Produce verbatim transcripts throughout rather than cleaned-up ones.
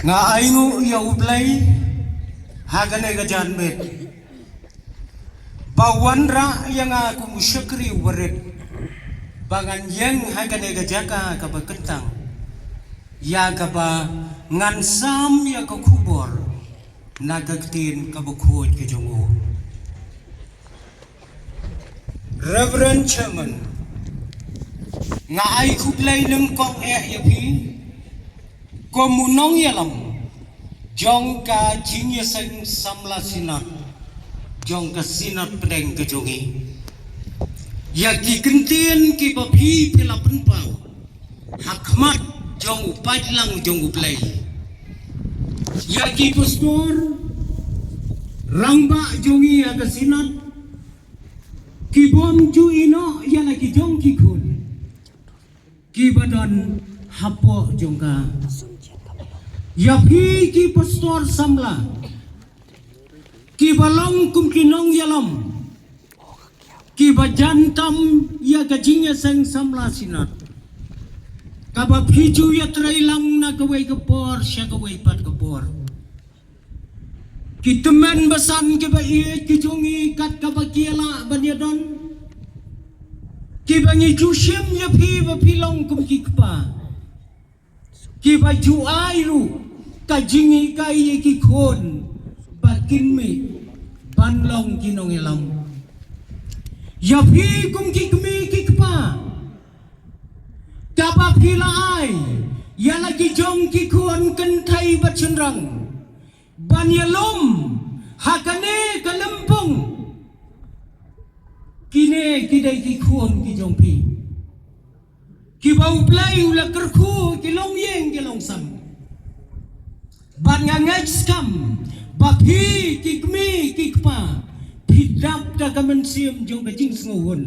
Nga ainguh ïa U Blei ha kane ka janmiet ba u wanrah ïa nga kum u shakri u barit ba ngan ïeng ha kane ka jaka kaba kyntang ïa kaba ngan sam ïa ka khubor na ka ktien kaba khuid ka jong u. Reverend Chairman, nga ai khublei nyngkong eh ïa phi kum u nongïalam jong ka jingïaseng samla Synod jong ka Synod pdeng ka jong i, ïa ki kyntien kiba phi phi la pynpaw ha khmat jong u paidlang jong U Blei. Ïa ki pastor rangbah jong i ïa ka Synod, ki bym ju ïehnoh ïa la ki jong ki khun kiba don hapoh jong ka. Ïa phi ki pastor samla kiba long kum ki nongïalam kiba jan tam ïa ka jingïaseng samla Synod, kaba phi ju ïatrei lang na kawei ka por sha kawei pat ka por. Ki tymmen basan kiba ïeit ki jong i kat kaba ki ïa lah ban ïa don, kiba ngi ju shim ïa phi ba phi long kum ki kpa, kiba ju ai ruh ka jinghikai ïa ki khun ba kin mih ban long ki nongïalam. Ïa phi kum ki kmie ki kpa, kaba phi la ai ïa la ki jong ki khun kynthei bad shynrang ban ïalum ha kane ka lympung. Kine ki dei ki khun ki jong phi, kiba U Blei u la kyrkhu ki longïing ki longsam. Bad nga ngeit skam ba phi ki kmie ki kpa phi dap da ka mynsiem jong ka jingsngewhun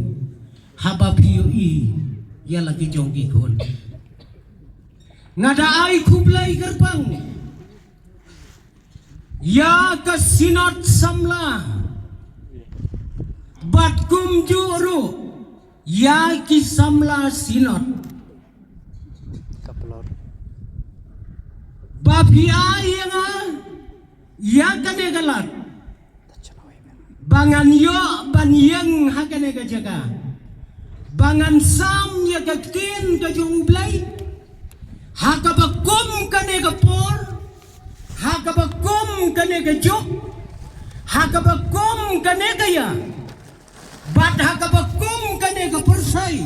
haba phi ïohi ïa la ki jong ki khun. Nga da ai khublei kyrpang ïa ka Synod samla bad kumjuh ruh ïa ki samla Synod ba phi ai ïa nga ïa kane ka lad ba ngan ïoh ban ïeng ha kane ka jaka, ba ngan sam ïa ka ktien ka jong U Blei ha kaba kum kane ka por, ha kaba kum kane ka juk, ha kaba kum kane ka ïa, bad ha kaba kum kane ka pyrthei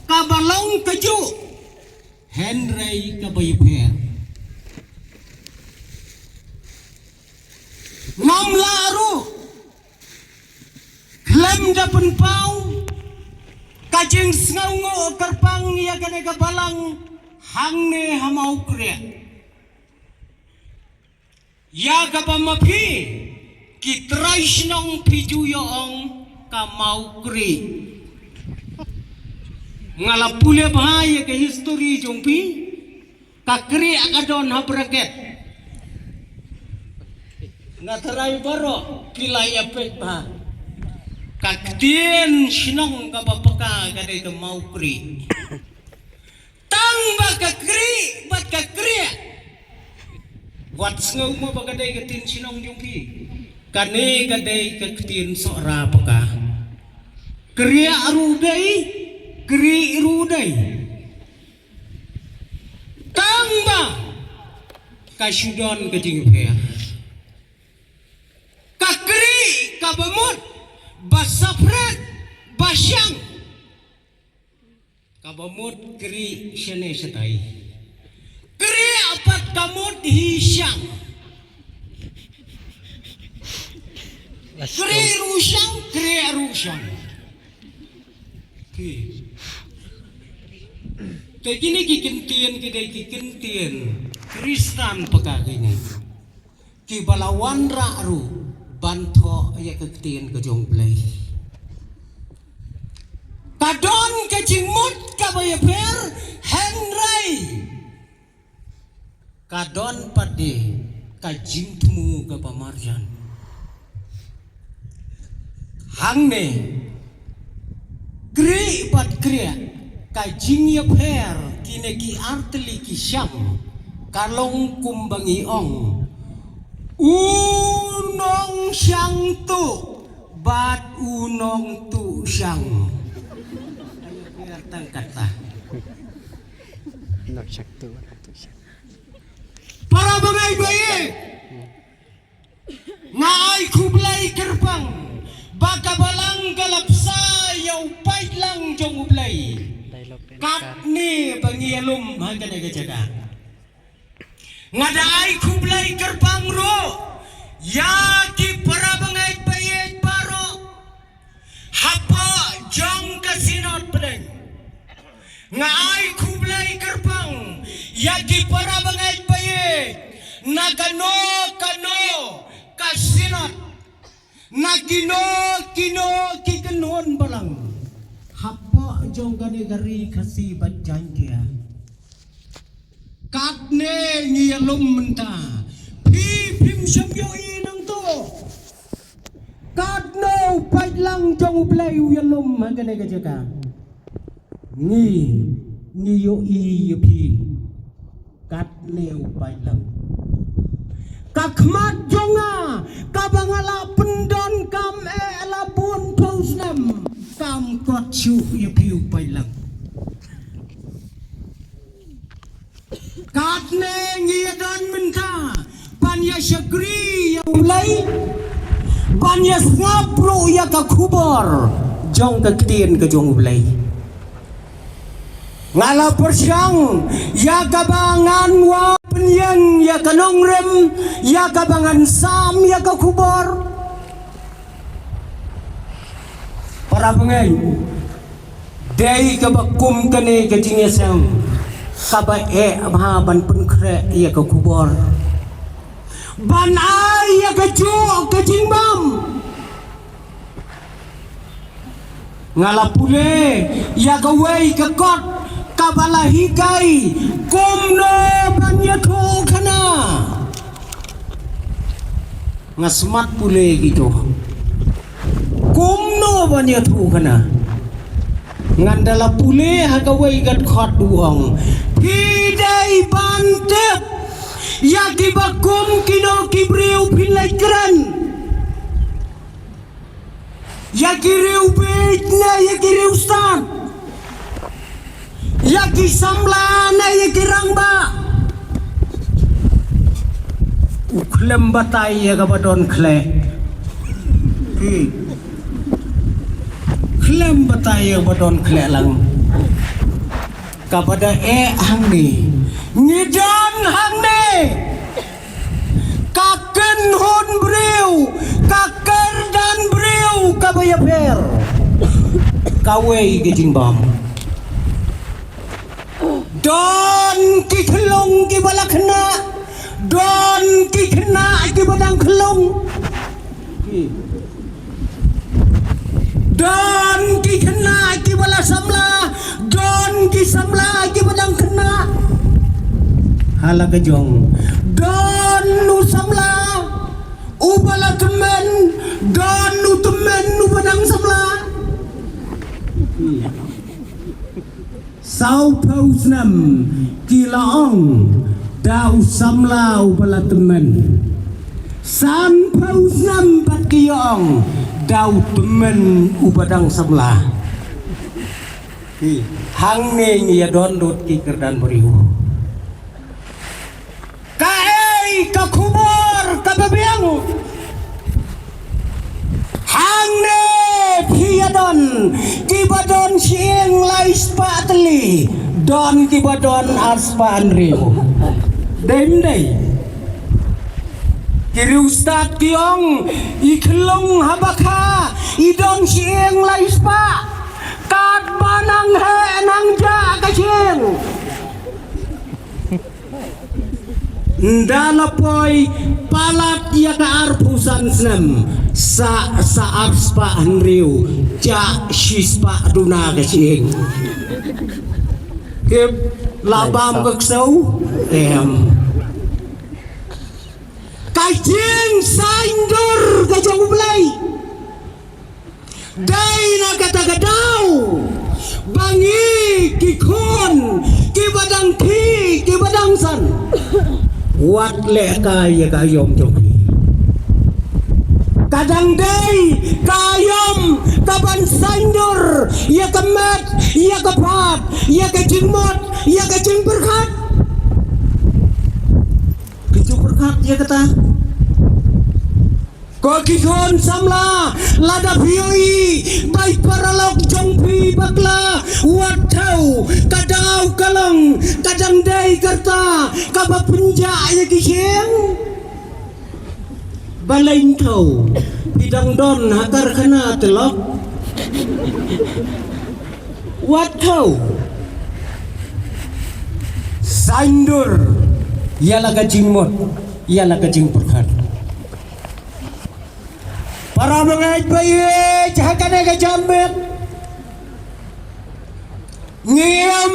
kaba long kajuh, hynrei kaba ïapher. Ngam lah ruh khlem da pynpaw ka jingsngewnguh kyrpang ïa kane ka balang hangne ha Mawkriah, ïa kaba ma phi ki trai shnong phi ju ïa ong ka Mawkriah. Nga la pule bha ïa ka history jong phi. Ka Kriah ka don ha bracket. Nga tharai baroh phi la ïa peit bha. Ka ktien shnong kaba paka ka dei ka Mawkriah. Tang ba ka Kriah bad ka Kriah, wat sngew mo ba ka dei ka ktien shnong jong phi. Kane ka dei ka ktien Sohra paka. Kriah ruh dei, Kriah ruh dei. Tang ba ka shu don ka jingpher. Ka Kriah kaba mut ba separate ba shang, kaba mut Kriah shane shatai. Kriah pat ka mut hi shang. Kriah ruh shang, Kriah ruh shang. Ki. Te kine ki kyntien ki dei ki kyntien Khristan paka kine, kiba la wanrah ruh ban thoh ïa ka ktien ka jong U Blei. Ka don ka jingmut kaba ïapher, hynrei ka don pat de ka jingthmu kaba marjan. Hangne Kriah bad Kriah, ka jingïapher kine ki artylli ki shang Ka long kumba ngi ong, u nongshang tuh bad u nongtuh shang. Tang kata. Nongshang tuh, nongtuh shang. Para bangeit ba ïeit, nga ai khublei kyrpang ba ka Balang ka la bsa ïa u paidlang jong U Blei. Katne ba ngi ïalum ha kane ka jaka, nga da ai khublei kyrpang ruh ïa ki para bangeit ba ïeit baroh hapoh jong ka Synod pdeng. Nga ai khublei kyrpang ïa ki para bangeit ba ïeit na kano kano ka Synod, na kino kino ki kynhun Balang hapoh jong kane ka ri Khasi bad Jaiñtia. Katne ngi ïalum mynta, phi phim shym ïohi nangto. Katno u paidlang jong U Blei u ïalum ha kane ka jaka, ngi, ngi ïohi ïa phi. Katne u paidlang. Ka khmat jong nga kaba nga la pyndonkam eh la bun phew snem, kam kot shuh ïa phi u paidlang. Katne ngi ïa don mynta ban ïa shakri ïa U Blei, ban ïa sngap ruh ïa ka khubor jong ka ktien ka jong U Blei. Nga la pyrshang ïa kaba ngan wan pynïeng ïa ka nongrim, ïa kaba ngan sam ïa ka khubor. Para bangeit, dei kaba kum kane ka jingïaseng kaba eh bha ban pynkhreh ïa ka khubor, ban ai ïa kajuh ka jingbam. Nga la pule ïa kawei ka kot kaba la hikai kumno ban ïathuh khana. Nga smat pule kito kumno ban ïathuh khana. Ngan da la pule ha kawei ka kot u ong, phi dei ban tip ïa kiba kum kino ki briew phin leit kren. Ïa ki riewbieit ne ïa ki riewstad, ïa ki samla ne ïa ki rangbah. U khlem batai ïa kaba don khleh. Ki khlem batai ïa kaba don khleh lang. Kaba da eh hangne, ngi don hangne ka kynhun briew, ka kyrdan briew kaba ïapher. Kawei ka jingbam. Don ki khyllung kiba la khynnah, don ki khynnah kiba dang khyllung. Don ki khynnah kiba la samla, don ki samla kiba dang khynnah. Ha la ka jong, don u samla uba la tymmen, don u tymmen uba dang samla. Saw phew snem ki la ong da u samla uba la tymmen. San phew snem pat ki ong da u tymmen uba dang samla. Hangne ngi ïa don lut ki kyrdan briew. Kaei ka khubor kaba biang? Hangne phi ïa don kiba don shyieng lai spah tylli, don kiba don ar spah hynriew. Dei ym dei? Ki riewstad ki ong, i khyllung haba kha i don shyieng lai spah, katba nang heh nang jah ka shyieng. Nda la poi palat ïa ka arphew san snem, sa, sa ar spah hynriew, jah shi spah duna ka shyieng. Ki la bam ka ksew? Em. Ka jingsaiñdur ka jong U Blei. Dei na kata ka daw ba ngi ki khun kiba dang khih kiba dang san, Wat leh kai ïa ka aïom jong phi. Ka dang dei ka aïom kaban saiñdur ïa ka met, ïa ka phad, ïa ka jingmut, ïa ka jingpyrkhat. Ki ju pyrkhat ïa kata. Ko ki khun samla, lada phi ïohi ba i paralok jong phi bakla, wat thaw, ka daw ka long, ka dang dei kata kaba pynjah ïa ki khun. Balei thaw, phi dang don ha karkhana te lok. Wat thaw. Saiñdur ïa la ka jingmut, ïa la ka jingpyrkhat. Para bangeit ba ïeit ha kane ka janmiet. Ngi im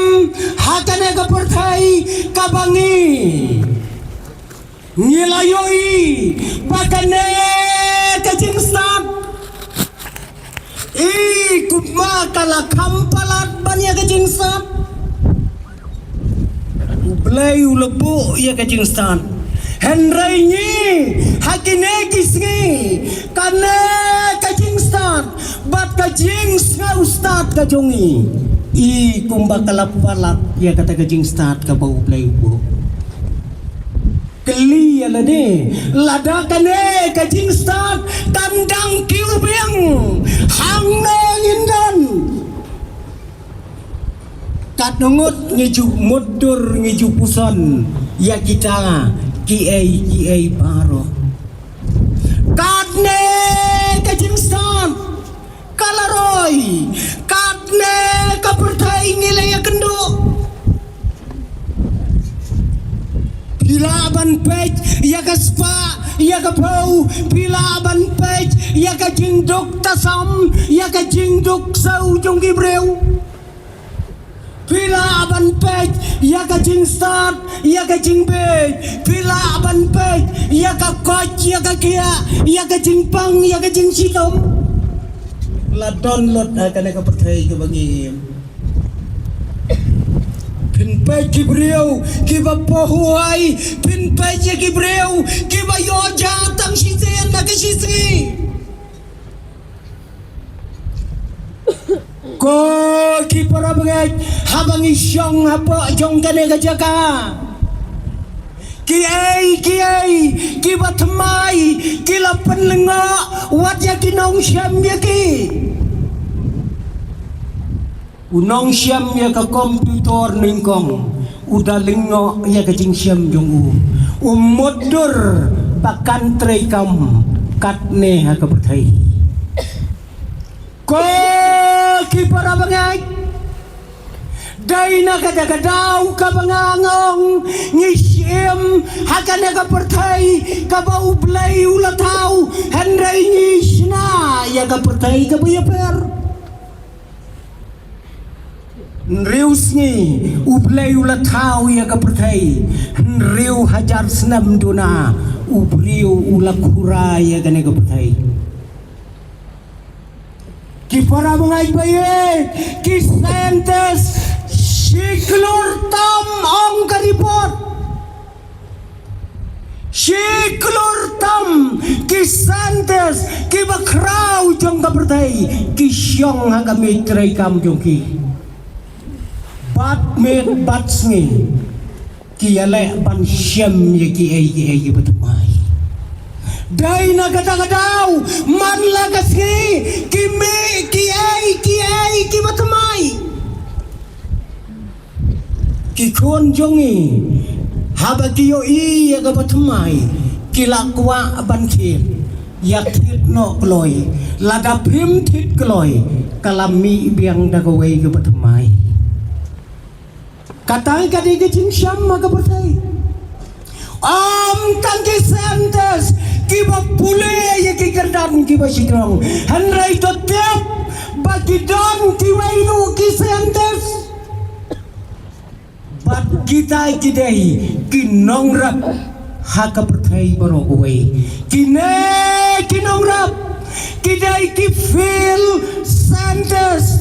ha kane ka pyrthei kaba ngi, ngi la ïohi ba kane ka jingstad, i kumba ka la kham palat ban ïa ka jingstad. U Blei u la buh ïa ka jingstad. Hynrei ngi ha kine ki sngi, kane ka jingstad bad ka jingsngewstad ka jong ngi, i kumba ka la palat ïa kata ka jingstad kaba U Blei u buh. Kylli ïa lade, lada kane ka jingstad kan dang kiew biang, hangno ngin don? Katno ngut ngi ju mutdur, ngi ju puson ïa kita kiei kiei baroh. Katne ka jingstad ka la roi, katne ka pyrthei ngi la ïakynduh. Phi lah ban peit ïa ka spah, ïa ka phew, phi lah ban peit ïa ka jingduk tasam, ïa ka jingduk sew jong ki briew. Phi lah ban peit ïa ka jingstad, ïa ka jingbieit. Phi lah ban peit ïa ka koit, ïa ka khiah, ïa ka jingpang, ïa ka jingshitom. La don lut ha kane ka pyrthei kaba ngi im. Phin peit ki briew kiba pohwai, phin peit ïa ki briew kiba ïoh ja tang shisien na ka shisngi. Ko ki para bangeit, haba ngi shong hapoh jong kane ka jaka, kiei kiei kiba thymmai ki la pynlyngngoh wat ïa ki nongshim ïa ki. U nongshim ïa ka computer nyngkong u da lyngngoh ïa ka jingshem jong u. U mutdur ba kan treikam katne ha ka pyrthei. Ko ki para bangeit, dei na kata ka daw kaba nga ong ngi shim ha kane ka pyrthei kaba U Blei u la thaw, hynrei ngi shna ïa ka pyrthei kaba ïapher. Hynriew sngi U Blei u la thaw ïa ka pyrthei. Hynriew hajar snem duna u briew u la khura ïa kane ka pyrthei. Ki para bangeit ba ïeit, ki scientist shi klur tam ong ka report. Shi klur tam ki scientist kiba khraw jong ka pyrthei ki shong ha ka miej treikam jong ki. Bad miet bad sngi ki ïaleh ban shem ïa kiei kiei kiba thymmai. Dei na kata ka daw man la ka sngi ki mih kiei kiei kiba thymmai. Ki khun jong ngi haba ki ïohi ïa kaba thymmai ki la kwah ban thied. Ïa thied noh kloi, lada phim thied kloi ka la mih biang da kawei kaba thymmai. Kata ka dei ka jingshem ha ka pyrthei. Ym tang ki scientist kiba pule ïa ki kyrdan kiba shitrong, hynrei to tip ba ki don kiwei ruh ki scientist. Bad kita ki dei ki nongrep ha ka pyrthei baroh kawei. Kine ki nongrep ki dei ki field scientist.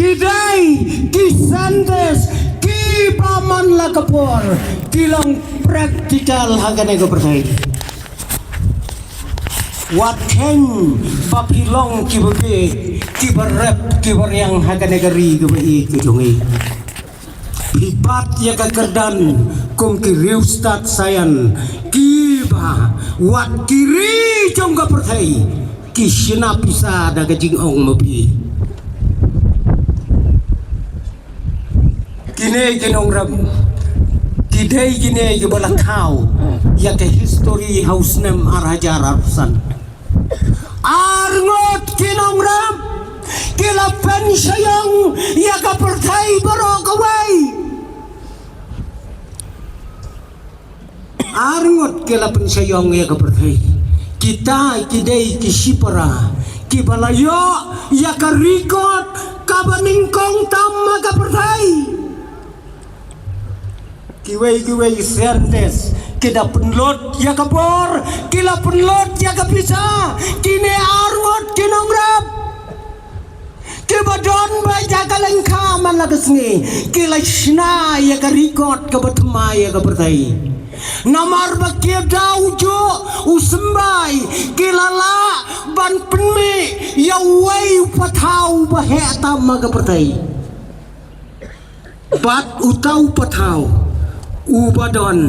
Ki dei ki scientist ki Kiba man la ka por ki long practical ha kane ka pyrthei. Wat kheiñ ba phi long kiba bieit, kiba rep, kiba riang ha kane ka ri kaba ïeit ka jong ngi. Phi bat ïa ka kyrdan kum ki riewstad Saion, kiba wat ki ri jong ka pyrthei ki shna pisa da ka jingong ma phi. Kine ki nongrep ki dei kine kiba la thaw ïa ka history ha u snem ar hajar arphew san. Ar ngut ki nongrep ki la pynshaiong ïa ka pyrthei baroh kawei. Ar ngut ki la pynshaiong ïa ka pyrthei. Kita ki dei ki shipara kiba la ïoh ïa ka record kaba nyngkong tam ha ka pyrthei. Kiwei kiwei scientist ki da pynlut ïa ka bor, ki la pynlut ïa ka pisa. Kine ar ngut ki nongrep kiba don beit ha ka lyngkha man la ka sngi ki la shna ïa ka record kaba thymmai ïa ka pyrthei. Namar ba ki da ujuh u symbai ki la lah ban pynmih ïa uwei u pathaw ba heh tam ha ka pyrthei. Bad uta u pathaw uba don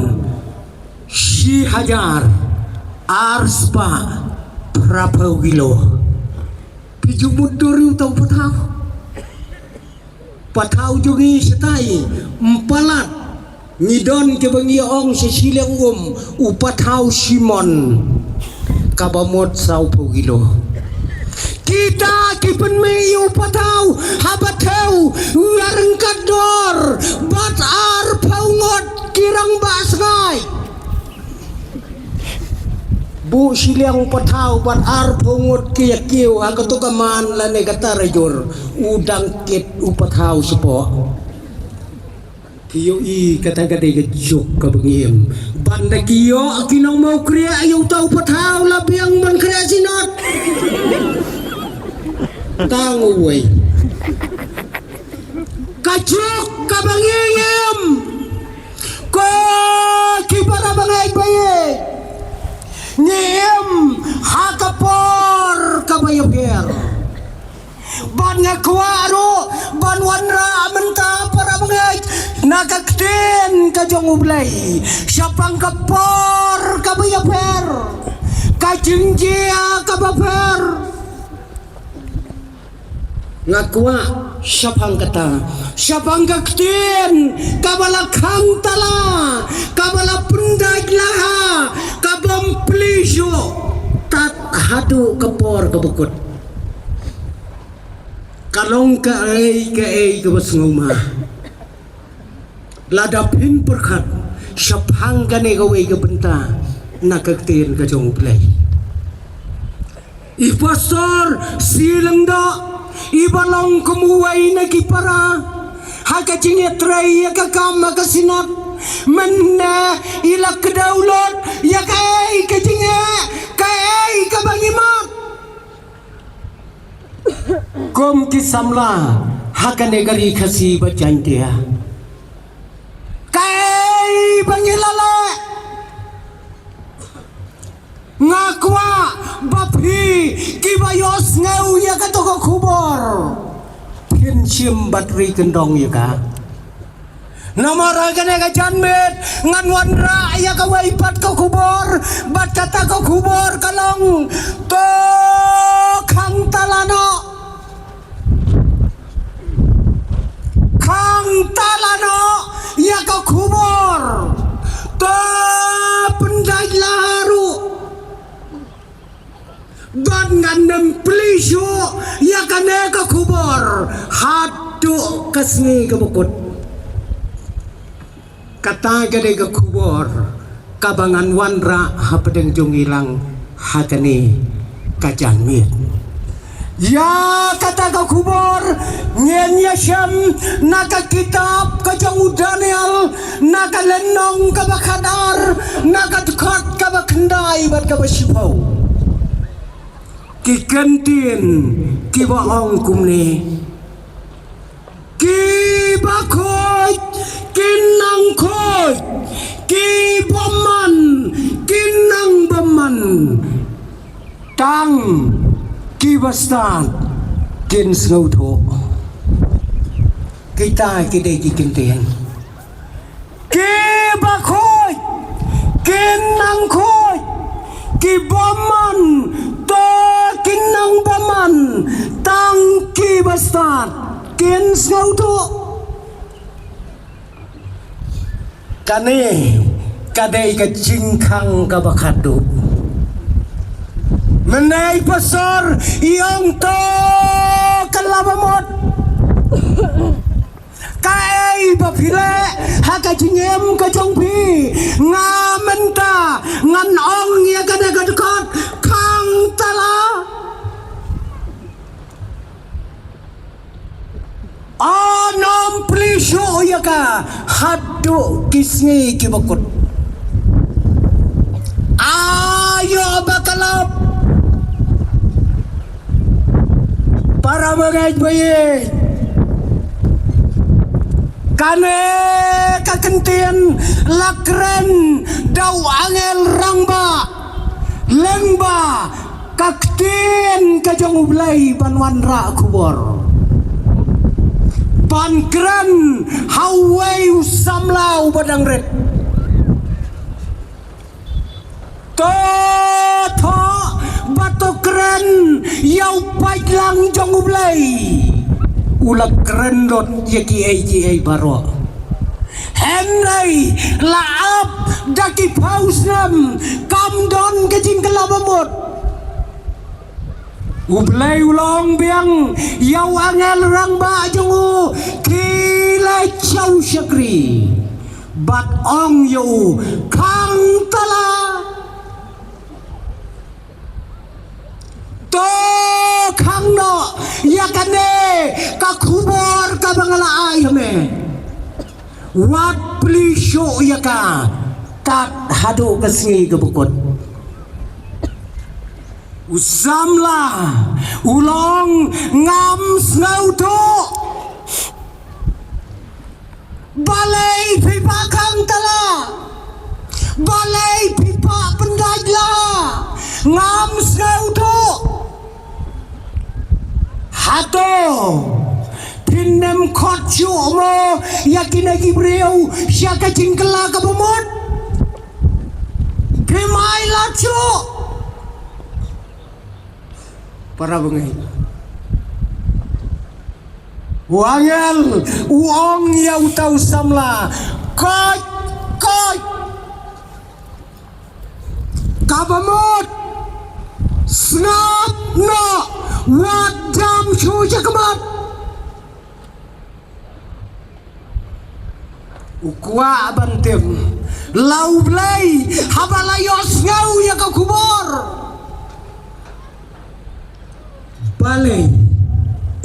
shi hajar ar spah phraphew kilo. Phi ju mutdur ïa uta u pathaw. Pathaw jong ngi shatai ym palat. Ngi don kiba ngi ong sha shiliang um u pathaw Shimon kaba mut sawphew kilo. Kita ki pynmih ïa u pathaw haba thew ïa ryngkat dor bad arphew ngut ki rangbah sngai. Buh shiliang pathaw bad arphew ngut ki ïa kiew ha kato ka man lane ka tarajur, u dang kit u pathaw shapoh. Ki ïohi kata ka dei ka juk kaba ngi im. Ban da ki ïoh ki nongmawkriah ïa uta u pathaw la biang ban kriah synod. Tang uwei. Ka juk kaba ngi im. Ko ki para bangeit ba ïeit, ngi im ha ka por kaba ïapher. Bad nga kwah ruh ban wanrah mynta para bangeit na ka ktien ka jong U Blei shaphang ka por kaba ïapher, ka jingjia kaba pher. Nga kwah shaphang kata, shaphang ka ktien kaba la khang tala, kaba la pyndait laha, kabym plie shuh tad haduh ka por kaba kut. Ka long kaei kaei kaba sngewma. Lada phin pyrkhat shaphang kane kawei ka bynta na ka ktien ka jong U Blei. I Pastor Silyngdoh, iba long kum uwei na ki para ha ka jingïatrei ïa ka kam ha ka Synod, mynne i la kdew lut ïa kaei ka jingeh, kaei kaba ngi mad. Kum ki samla ha kane ka ri Khasi bad Jaiñtia, kaei ba ngi la leh? Nga kwah ba phi kiba ïohsngew ïa kato ka khubor phin shim bad ri kyndong ïa ka. Namar ha kane ka janmiet ngan wanrah ïa kawei pat ka khubor, bad kata ka khubor ka long, to khang tala noh. Khang tala noh ïa ka khubor. To pyndait laha ruh. Bad ngan nym plie shuh ïa kane ka khubor haduh ka sngi kaba kut. Kata ka dei ka khubor kaba ngan wanrah hapdeng jong ngi lang ha kane ka janmiet. Ïa kata ka khubor ngin ïashem na ka kitab ka jong u Daniel, na ka lynnong kaba khatar, na ka dkhot kaba khyndai bad kaba shiphew. Ki kyntien kiba ong kumne: Kiba khuid, Kin nang khuid, ki bymman, kin nang bymman. Tang ki bastad kin sngewthuh. Kita ki dei ki kyntien. Ki bakhuid kin nang khuid, ki bymman to kin nang bymman. Tang ki bastad kin sngewthuh. Kane ka dei ka jingkhang kaba khadduh. Mynne pastor i ong to ka la ba mut. Kaei ba phi leh ha ka jingim ka jong phi? Nga mynta ngan ong ïa kane ka dkhot khang tala. Anom plie shuh ïa ka haduh ki sngi ki bakut. Ayo ba ka lap. Para bangeit ba ïeit. Kane ka kyntien la kren da u angel rangbah. Lyngba ka ktien ka jong U Blei ban wanrah khubor. Ban kren ha uwei u samla uba dang rit. To thoh bad to kren ïa u paidlang jong U Blei. U la kren lut ïa kiei kiei baroh. Hynrei la ap da ki phew snem kam don ka jingkylla ba mut. U Blei u la ong biang ïa u angel rangbah jong u, khie leit sha u shakri bad ong ïa u, khang tala. To khang noh ïa kane ka khubor kaba nga la ai ha me. Wat plie shuh ïa ka tad haduh ka sngi ka bakut. U samla u la ong, ngam sngewthuh. Balei phi pah khang tala? Balei phi pah pyndait la? Ngam sngewthuh. Hato phin ym khot shuh mo ïa kine ki briew sha ka jingkylla kaba mut? Phi mai lad shuh. Para bangeit. U angel u ong ïa uta u samla, koit, koit. Kaba mut, sngap noh, wat jam shuh shakhmat. U kwah ban tip la U Blei haba la ïohsngew ïa ka khubor. Balei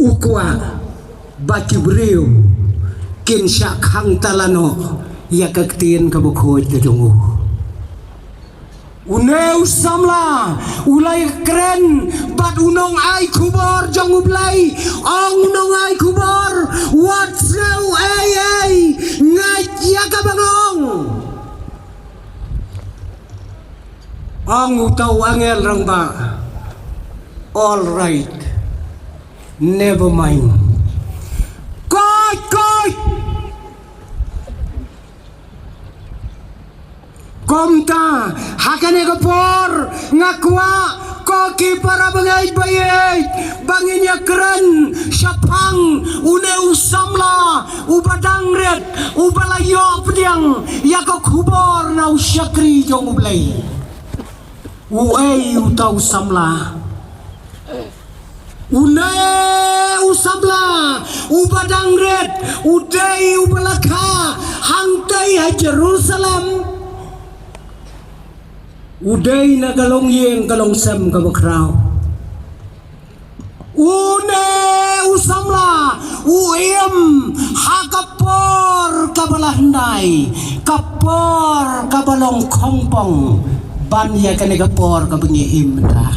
u kwah ba ki briew kin shah khang tala noh ïa ka ktien kaba khuid ka jong u. Une u samla u la ïakren bad u nongai khubor jong U Blei. Ong u nongai khubor, wat sngew ei ei, ngeit ïa kaba nga ong. Ong uta u angel rangbah, all right, never mind. Koit, koit. Kumta ha kane ka por nga kwah ko ki para bangeit ba ïeit ba ngin ïakren shaphang une u samla uba dang rit, uba la ïoh pdiang ïa ka khubor na u shakri jong U Blei. Uei uta u samla? Une u samla uba dang rit u dei uba la kha hangtei ha Jerusalem. U dei na ka longïing ka longsem kaba khraw. Une u samla u im ha ka por kaba la hyndai, ka por kaba long khongpong ban ïa kane ka por kaba ngi im mynta.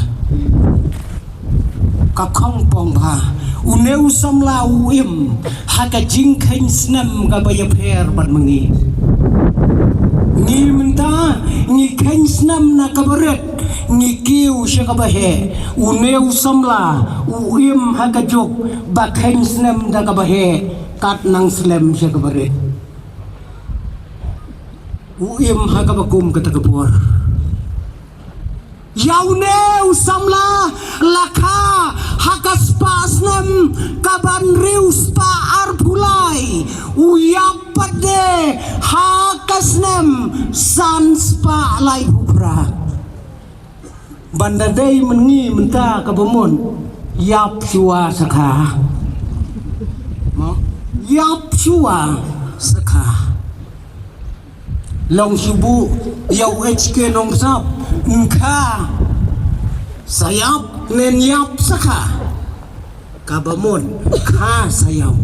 Ka khongpong ba une u samla u im ha ka jingkheiñ snem kaba ïapher bad ma ngi. Ngi mynta ngi kheiñ snem na kaba rit, ngi kiew sha kaba heh. Une u samla u im ha ka juk ba kheiñ snem da kaba heh, kat nang slem sha kaba rit. U im ha kaba kum kata ka por. Ïa une u samla la kha ha ka spah snem kaba hynriew spah arphew lai, u ïap pat de ha ka snem san spah laiphew phra. Ban da dei myn ngi mynta kaba mut, ïap shuwa sa kha. Mo? Ïap shuwa sa kha. Long shu buh ïa u H K Nongsap, yn kha sa ïap, yn ïap sa kha. Kaba mut, kha sa ïap.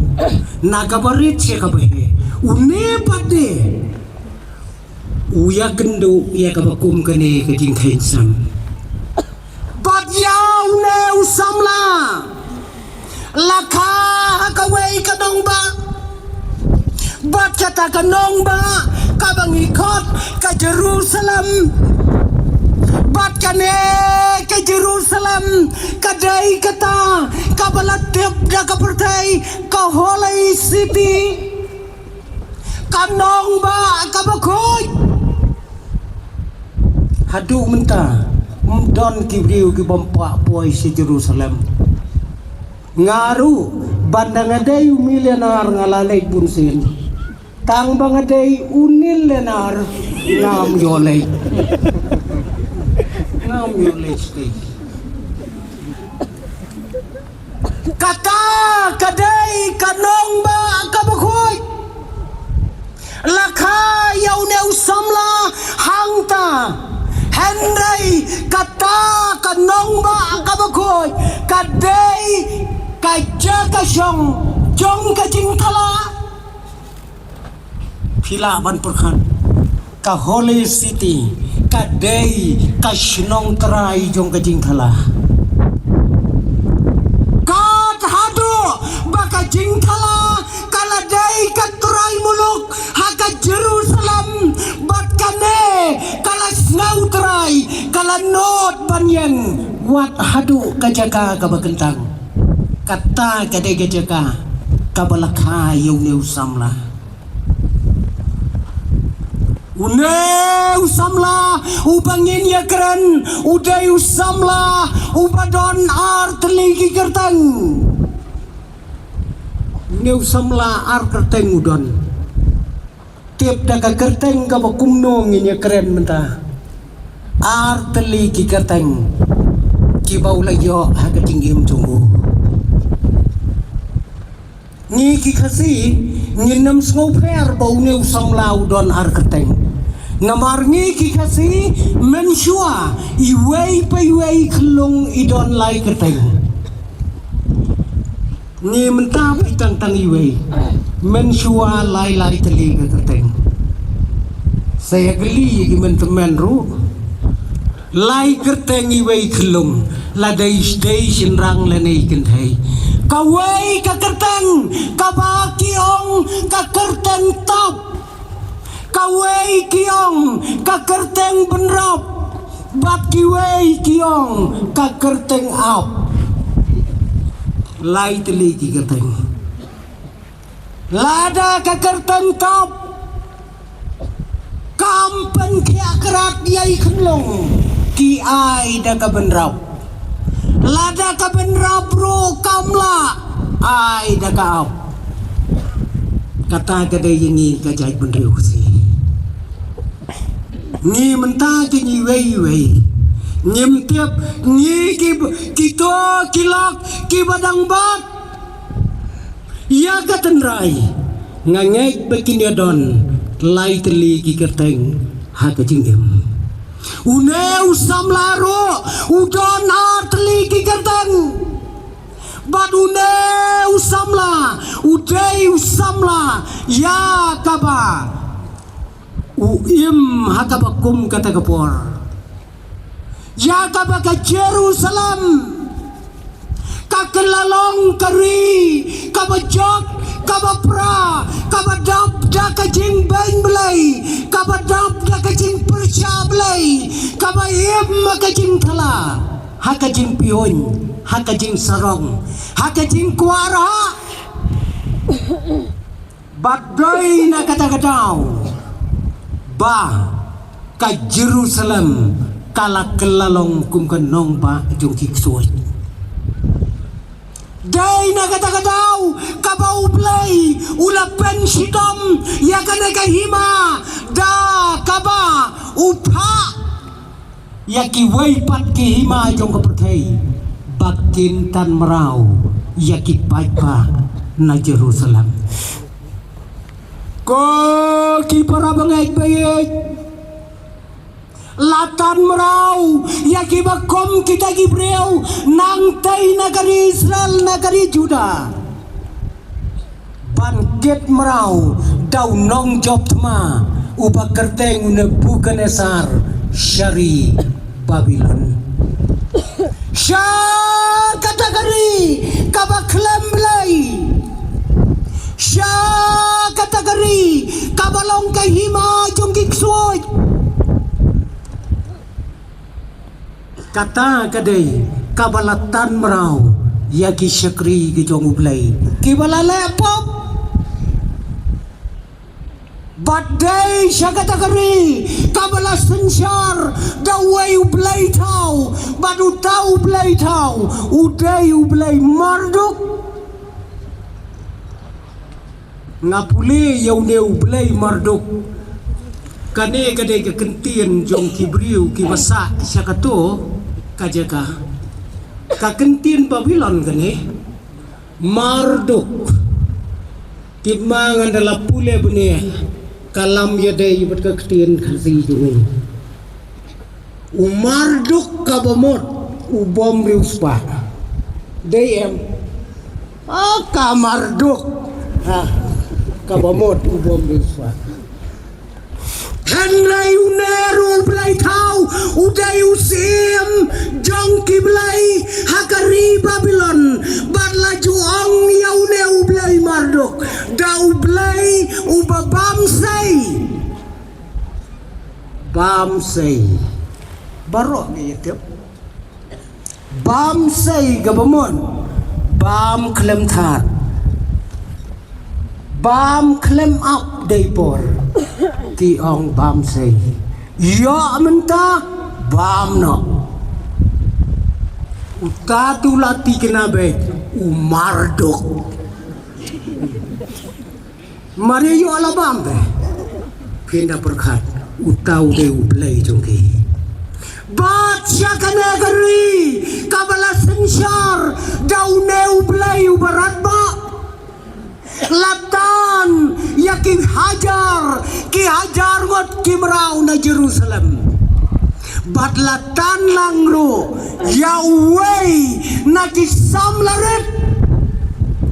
Na kaba rit sha kaba heh. Une pat de u ïakynduh ïa kaba kum kane ka jingkheiñ snem. Bad ïa une u samla la kha ha kawei ka nongbah. Bad kata ka nongbah kaba ngi khot ka Jerusalem. Bad kane ka Jerusalem ka dei kata kaba la tip da ka pyrthei ka Holy City. Ka nongbah kaba khuid. Haduh mynta ym don ki briew ki bym kwah poi sha Jerusalem. Nga ruh ban da nga dei u millionaire nga la leit bun sien. Tang ba nga dei u nillionaire ngam ïoh leit. Ngam ïoh leit stage. Kata ka dei ka nongbah kaba khuid. La kha ïa une u samla hangta. Hynrei kata ka nongbah kaba khuid ka dei ka jaka shong jong ka jingthala. Phi lah ban pyrkhat, ka Holy City ka dei ka shnong trai jong ka jingthala. Kat haduh ba ka jingthala ka la dei ka trai muluk ha ka Jerusalem, bad kane ka la sngew trai, ka la nud ban ïeng wat haduh ka jaka kaba kyntang. Kata ka dei ka jaka kaba la kha ïa une u samla. Une u samla uba ngin ïakren u dei u samla uba don ar tylli ki kyrteng. Une u samla ar kyrteng u don. Tip da ka kyrteng kaba kumno ngin ïakren mynta. Ar tylli ki kyrteng kiba u la ïoh ha ka jingim jong u. Ngi ki Khasi ngin ym sngewpher ba une u samla u don ar kyrteng. Namar ngi ki Khasi mynshuwa iwei pa iwei khyllung i don lai kyrteng. Ngi mynta phi tang tang iwei. Mynshuwa lai lai tylli ka kyrteng. Sa ïa kylli ïa ki myntymmen ruh. Lai kyrteng iwei khyllung, la dei dei shynrang lane kynthei. Kawei ka kyrteng kaba ki ong ka kyrteng top. Kawei ki ong ka kyrteng bynrap. Bad kiwei ki ong ka kyrteng ap. Lai tylli ki kyrteng. Lada ka kyrteng top kam pynkhiah krat ïa i khyllung, ki ai da ka bynrap. Lada ka bynrap ruh kam lah, ai da ka ap. Kata ka dei ïa ngi ka jaitbynriew Khasi. Ngi mynta ki ngi iwei iwei. Ngim tip ngi ki, kito ki lok kiba dang bat ïa ka tynrai. Nga ngeit ba kin ïa don lai tylli ki kyrteng ha ka jingim. Une u samla ruh u don ar tylli ki kyrteng. Bad une u samla u dei u samla ïa kaba u im ha kaba kum kata ka por. Ïa kaba ka Jerusalem, Ka la long ka ri kaba jot, kaba pra, kaba dap da ka jingbeiñ Blei, kaba dap da ka jingpyrshah Blei, kaba im ha ka jingthala, ha ka jingpiuñ, ha ka jingsarong, ha ka jingkwah rhah. Bad dei na kata ka daw ba ka Jerusalem ka la kylla long kum ka nongbah jong ki ksuid. Dei na kata ka daw kaba U Blei u la pynshitom ïa kane ka hima da kaba u phah ïa kiwei pat ki hima jong ka pyrthei ba kin tan mraw ïa ki paidbah na Jerusalem. Ko ki para bangeit baieit, la tan mraw ïa kiba kum kita ki briew nangtei na ka ri Israel, na ka ri Juda, ban kit mraw da u nongjop thma uba kyrteng u Nebukadnesar sha ri Babilon. Sha kata ka ri kaba khlem Blei, sha kata ka ri kaba long ka hima jong ki ksuid. Kata ka dei kaba la tan mraw ïa ki shakri ki jong U Blei kiba la leh pop. Bad dei sha kata ka ri kaba la synshar da uwei U Blei thaw, bad uta U Blei thaw u dei U Blei Marduk. Nga pule ïa une U Blei Marduk. Kane ka dei ka kyntien jong ki briew kiba sah sha kato ka jaka. Ka kyntien Babilon kane, Marduk. Tip ma ngan da la pule bniah ka lam ïadei bad ka ktien Khasi jong ngi. U Marduk kaba mut u bym riewspah. Dei em? Ah, ka Marduk. Ha, kaba mut u bym riewspah. Hynrei une ruh u blei thaw u dei u syiem jong ki blei ha ka ri Babilon. Bad la ju ong ïa une u blei Marduk da u blei uba bam sei. Bam sei. Baroh ngi ïa tip. Bam sei kaba mut bam khlem thad, bam khlem ap dei por. Ki ong bam sei. Ïoh mynta bam noh. Uta tu la tikna beit u Marduk. Mari ïoh la bam te. Phin da pyrkhat uta u dei u blei jong ki. Bad sha kane ka ri kaba la synshar da une u blei uba radbah, la tan ïa ki hajar ki hajar ngut ki mraw na Jerusalem. Bad la tan lang ruh ïa uwei na ki samla rit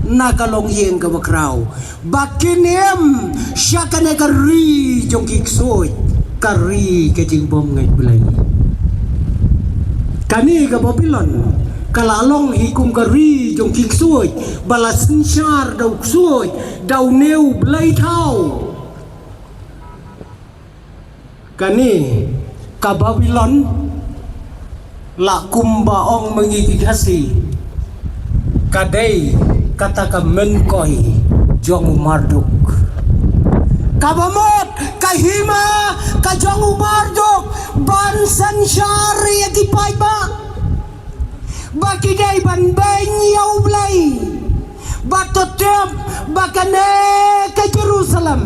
na ka longïing kaba khraw. Ba kin im sha kane ka ri jong ki ksuid, ka ri ka jingbym ngeit blei. Kane ka Babilon ka la long hi kum ka ri jong ki ksuid, ba la synshar da u ksuid, da une u blei thaw. Kane ka Babilon la kumba ong ma ngi ki Khasi, ka dei kata ka mynkoi jong u Marduk. Kaba mut ka hima ka jong u Marduk ban synshar ïa ki paidbah ba ki dei ban beiñ ïa u Blei. Ba to tip ba kane ka Jerusalem,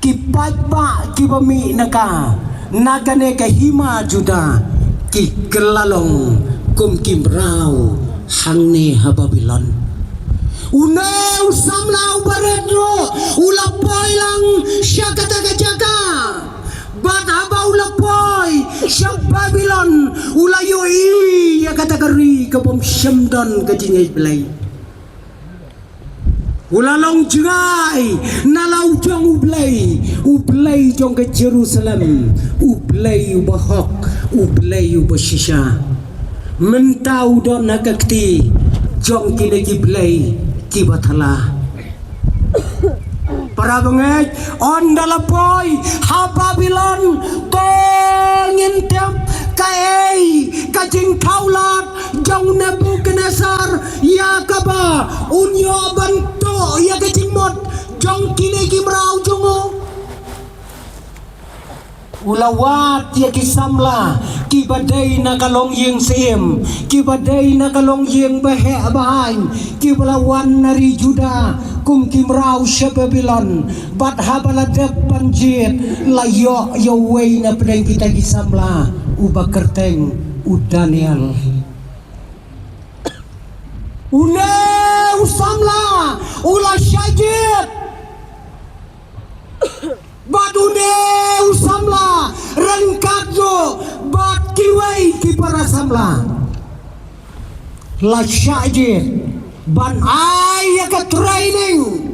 ki paidbah kiba mih na ka, na kane ka hima Juda, ki kylla long kum ki mraw hangne ha Babilon. Une u samla uba rit ruh u la poi lang sha kata ka jaka. Bad haba u la poi sha Babilon u la ïohi ïa kata ka ri ka bym shym don ka jingngeit blei. U la long jngai na la u jong u Blei, u Blei jong ka Jerusalem, u Blei uba hok, u Blei uba shisha. Mynta u don ha ka kti jong kine ki blei kiba thala. Para bangeit, ynda la poi ha Babilon, to ngin tip kaei ka jingthaw lad jong Nebukadnesar ïa kaba un ïoh ban tuh ïa ka jingmut jong kine ki mraw jong u. U la wad ïa ki samla kiba dei na ka longïing syiem, kiba dei na ka longïing baheh bahaiñ, kiba la wan na ri Juda kum ki mraw sha Babilon. Bad haba la dep ban jied, la ïoh ïa uwei na pdeng kita ki samla, uba kyrteng u Daniel. Une u samla u la shah jied. Bad une u samla ryngkat ruh bad kiwei ki para samla, la shah jied ban ai ïa ka training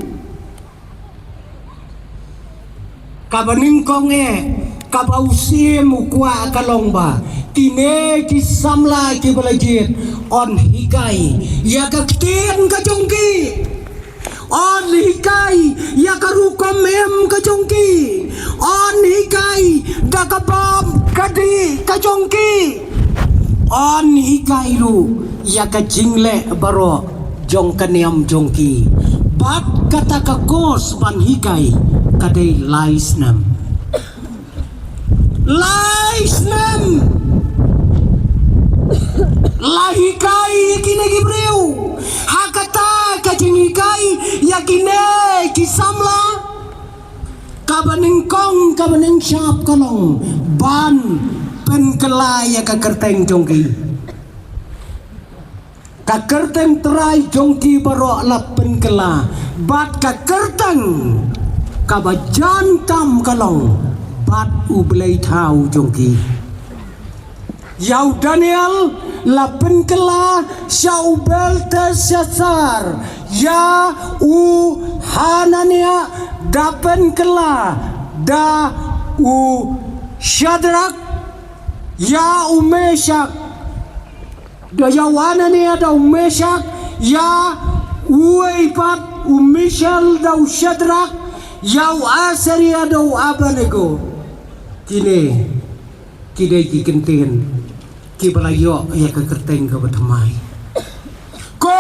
kaba nyngkong eh, kaba u syiem u kwah ka long ba kine ki samla kiba la jied yn hikai ïa ka ktien ka jong ki. Yn hikai ïa ka rukom im ka jong ki. Yn hikai da ka bam ka dih ka jong ki. Yn hikai ruh ïa ka jingleh baroh jong ka niam jong ki. Bad kata ka course ban hikai ka dei lai snem. Lai snem la hikai ïa kine ki briew ha kata ka jinghikai ïa kine ki samla. Kaba nyngkong, kaba nyngshap ka long ban pynkylla ïa ka kyrteng jong ki. Ka kyrteng Trai jong ki baroh la pynkylla, bad ka kyrteng kaba jan tam ka long bad u blei thaw jong ki. Ïa u Daniel la pynkylla sha u Belteshassar, ïa u Hananiah da pynkylla da u Shadrak, ïa u Meshak da, ïa u Hananiah da u Meshak, ïa uwei pat u Mishael da u Shadrak, ïa u Azaria da u Abednego. Kine ki dei ki kyntien kiba la ïoh ïa ka kyrteng kaba thymmai. Ko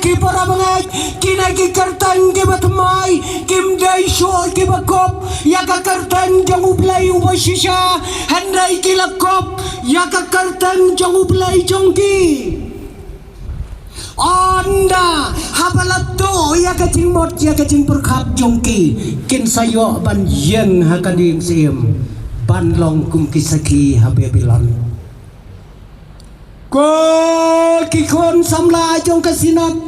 ki para bangeit, kine ki kyrteng kiba thymmai kim dei shuh kiba kup ïa ka kyrteng jong u Blei uba shisha, hynrei ki la kup ïa ka kyrteng jong u Blei jong ki. Ynda haba la tuh ïa ka jingmut ïa ka jingpyrkhat jong ki, kin sa ïoh ban ïeng ha ka dieng syiem ban long kum ki sakhi ha Babilon. Ko ki khun samla jong ka Synod,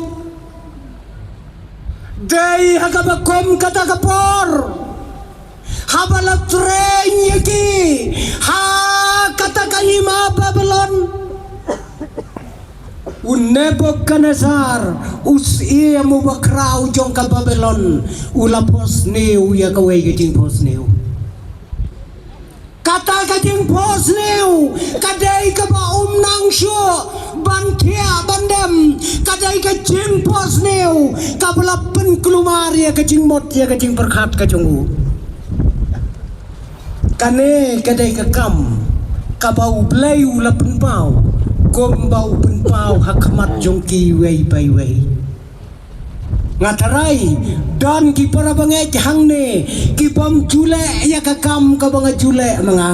dei ha kaba kum kata ka por, haba la train ïa ki ha kata ka hima Babilon, u Nebukadnesar, u syiem uba khraw jong ka Babilon, u la phohsniew ïa kawei ka jingphohsniew. Kata ka jingphohsniew ka dei kaba ym nang shuh ban thiah ban dem. Ka dei ka jingphohsniew kaba la pynkulmar ïa ka jingmut ïa ka jingpyrkhat ka jong u. Kane ka dei ka kam kaba U Blei u la pynpaw, kumba u pynpaw ha khmat jong kiwei pa iwei. Nga tharai don ki para bangeit hangne ki bym ju leh ïa ka kam kaba nga ju leh ma nga.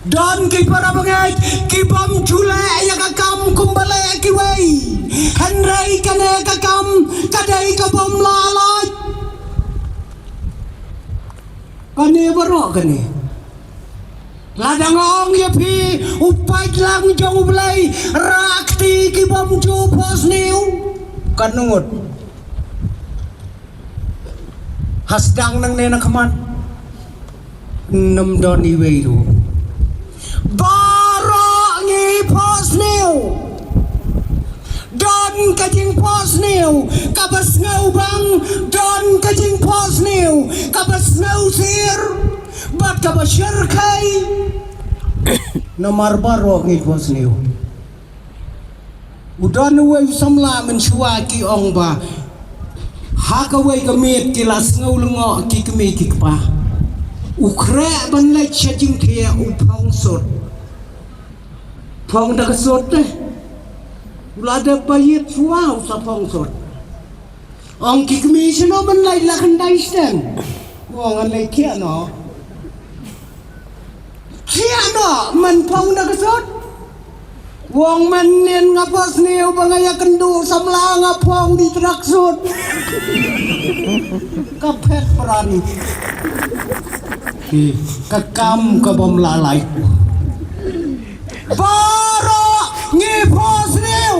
Don ki para bangeit ki bym ju leh ïa ka kam kumba leh kiwei. Hynrei kane ka kam ka dei ka bym lah lait. Kane baroh kane. Lada nga ong ïa phi, u paidlang jong U Blei, rah kti ki bym ju phohsniew. Kan ngut. Ha sdang nangne na khmat, ym don iwei ruh. Baroh ngi phohsniew. Don ka jingphohsniew kaba sngewbang, don ka jingphohsniew kaba sngewsih, bad kaba shyrkhei. Namar baroh ngi phohsniew. U don uwei u samla mynshuwa ki ong ba ha kawei ka miet ki la sngew lyngngoh ki kmie ki kpa. U khreh ban leit sha jingthiah u phong sut. Phong da ka sut te. U la dep ba ïit shuwa u sa phong sut. Ong ki kmie, shano ban leit, la khyndai stem? U ong, ngan leit khiah noh. Khiah noh, men phong da ka sut. U ong, mynnin nga phohsniew ba nga ïakynduh samla, nga phong da i tracksuit. Ka phet pran. Ka kam ka bym lah lait. Baroh ngi phohsniew.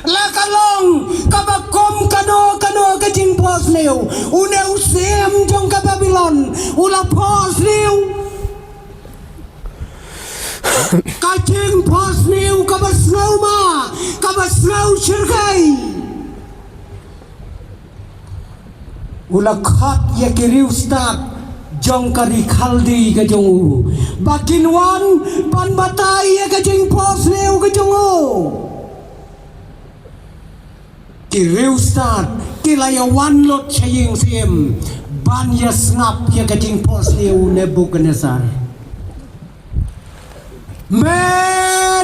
La ka long kaba kum kano kano ka jingphohsniew. Une u syiem jong ka Babilon u la phohsniew. Ka jingphohsniew kaba sngewma, kaba sngewshyrkhei. U la khot ïa ki riewstad jong ka ri Khaldi ka jong u ba kin wan ban batai ïa ka jingphohsniew ka jong u. Ki riewstad ki la ïa wan lut sha ïing syiem ban ïa sngap ïa ka jingphohsniew u Nebukadnesar. Me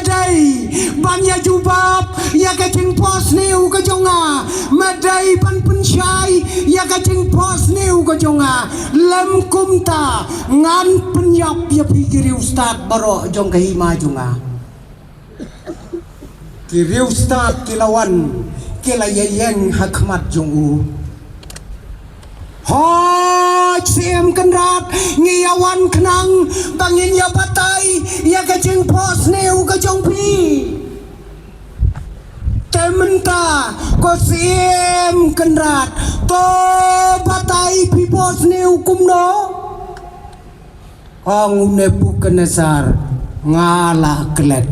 dei ban ïa jubab ïa ka jingphohsniew ka jong nga. Me dei ban pynshai ïa ka jingphohsniew ka jong nga. Lym kumta ngan pynïap ïa phi ki riewstad baroh jong ka hima jong nga. Ki riewstad ki la wan, ki la ïeng ha khmat jong u. Hooid, Syiem Kynrad, ngi ïa wan khnang ba ngin ïa batai ïa ka jingphohsniew ka jong phi. Te mynta ko Syiem Kynrad, to batai phi phohsniew kumno? Ong u Nebukadnesar, nga la klet.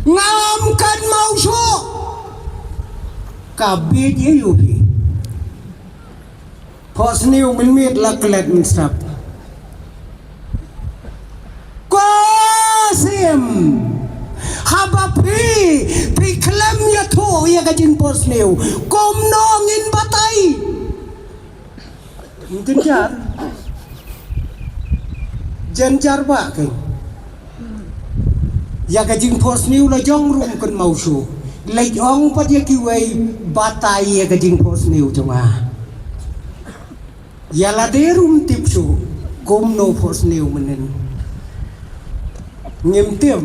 Ngam kynmaw shuh. Ka bieit ïa u phi. Phohsniew mynmiet la klet mynstep. Ko Syiem, haba phi, phi khlem ïathuh ïa ka jingphohsniew, kumno ngin batai? Jynjar. Jynjar ba kein. Ïa ka jingphohsniew la jong ruh ym kynmaw shuh. Leit ong pat ïa kiwei batai ïa ka jingphohsniew jong nga. Ïa lade ruh ym tip shuh kumno phohsniew mynnin. Ngim tip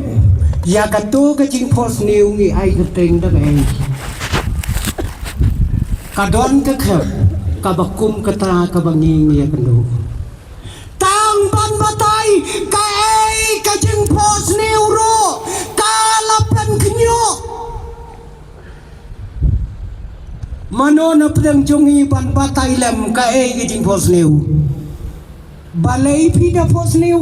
ïa kato ka jingphohsniew ngi ai kyrteng da kaei. Ka don ka khep kaba kum kata kaba ngi ngi ïakynduh. Tang ban batai kaei ka jingphohsniew ruh ka la pynkhynñiuh. Mano na pdeng jong ngi ban batai lem kaei ka jingphohsniew? Balei phi da phohsniew?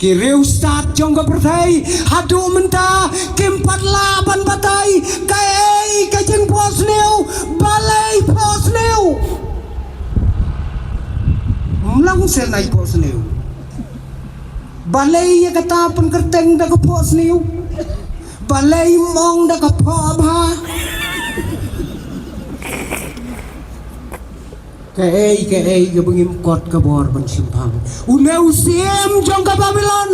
Ki riewstad jong ka pyrthei haduh mynta kim pat lah ban batai kaei ka jingphohsniew, balei phohsniew. Mlang sel nai phohsniew. Balei ïa kata pynkyrteng da ka phohsniew? Balei ym ong da ka phohbha? Kaei kaei kaba ngim kot ka bor ban shemphang. Une u syiem jong ka Babilon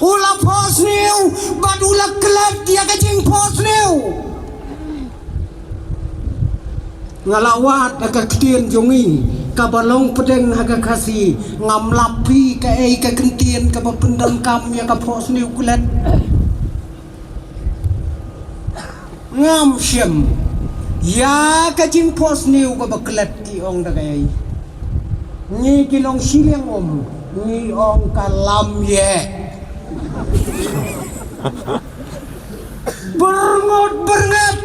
u la phohsniew bad u la klet ïa ka jingphohsniew. Nga la wad ha ka ktien jong ngi kaba long pdeng ha ka Khasi, ngam lap phi kaei ka kyntien kaba pyndonkam ïa ka phohsniew klet. Ngam shem ïa ka jingphohsniew kaba klet ki ong da kaei. Ngi ki nongshiliang um ngi ong ka lamïeh. Byrngut byrnget.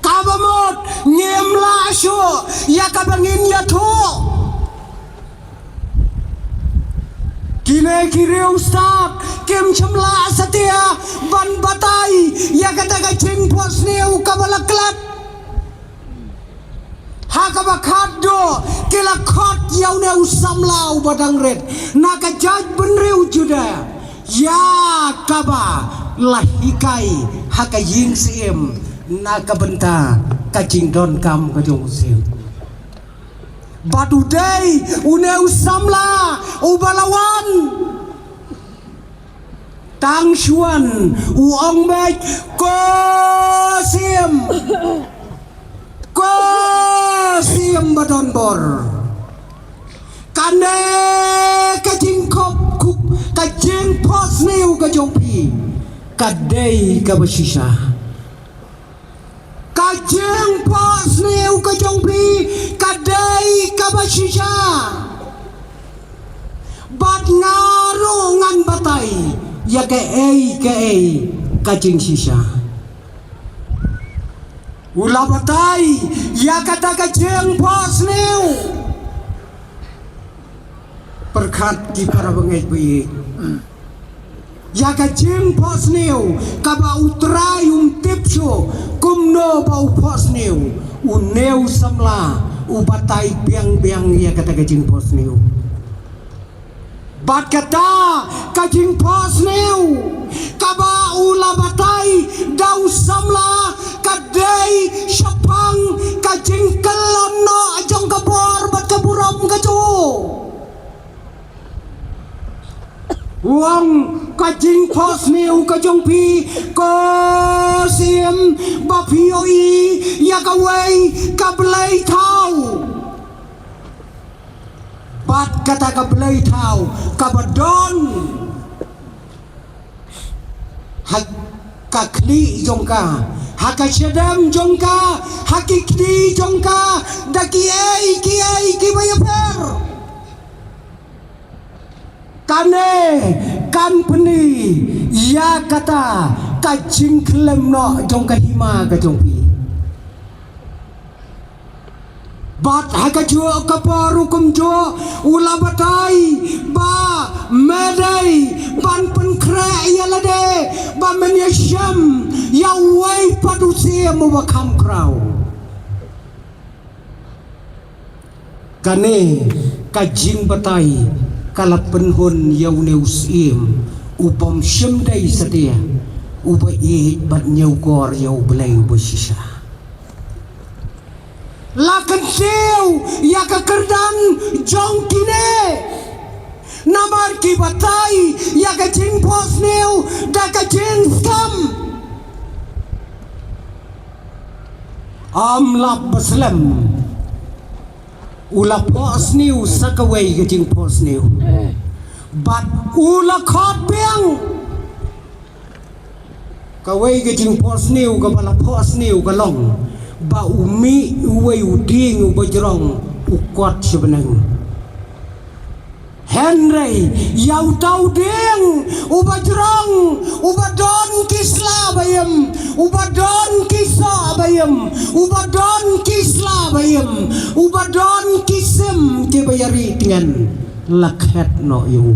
Kaba mut ngim lah shuh ïa kaba ngin ïathuh. Kine ki riewstad kim shym lah satia ban batai ïa kata ka jingphohsniew kaba la klet. Ha kaba khatduh Ki la khot ïa une u samla uba dang rit na ka jaitbynriew Juda, ïa kaba la hikai ha ka ïing syiem na ka bynta ka jingdonkam ka jong u syiem. Bad u dei une u samla uba la wan tang shuwa u ong beit, "Ko Syiem, ko Syiem ba don bor, kane ka jingkhop khup, ka jingphohsniew ka jong phi ka dei kaba shisha." Ka jingphohsniew ka jong phi ka dei kaba shisha. Bad nga ruh ngan batai ïa kaei kaei ka jingshisha. U la batai ïa kata ka jingphohsniew. Pyrkhat ki para bangeit ba ïeit. Ïa ka jingphohsniew kaba U Trai um tip shuh kumno ba u phohsniew, une u samla u batai biang biang ïa kata ka jingphohsniew. Bad kata ka jingphohsniew kaba u la batai da u samla ka dei shaphang ka jingkyllon noh jong ka bor bad ka burom ka jong u. U ong, ka jingphohsniew ka jong phi, ko Syiem, ba phi ïohi ïa kawei ka blei thaw. Bad kata ka blei thaw kaba don ha ka khlieh jong ka, ha ka shadem jong ka, ha ki kti jong ka, da kiei kiei kiba ïapher. Kane kan pyni ïa kata ka jingkhyllem noh jong ka hima ka jong phi. Bad ha kajuh ka por ruh kumjuh u la batai ba me dei ban pynkhreh ïa lade ba men ïashem ïa uwei pat u syiem uba kham khraw. Kane ka jingbatai ka la pynhun ïa une u syiem u bym shym dei satia, uba ïeit bad ñiewkor ïa U Blei uba shisha. La kyntiew ïa ka kyrdan jong kine. Namar ki batai ïa ka jingphohsniew da ka jingskhem. Ym lap ba slem u la phohsniew sa kawei ka jingphohsniew. Bad u la khot biang. Kawei ka jingphohsniew kaba la phohsniew ka long ba u mih uwei u dieng uba jrong u kot sha bneng. Hynrei ïa uta u dieng uba jrong, uba don ki sla ba im, uba don ki soh ba im, uba don ki sla ba im, uba don ki sim kiba ïa ri tngen, la khet noh ïa u.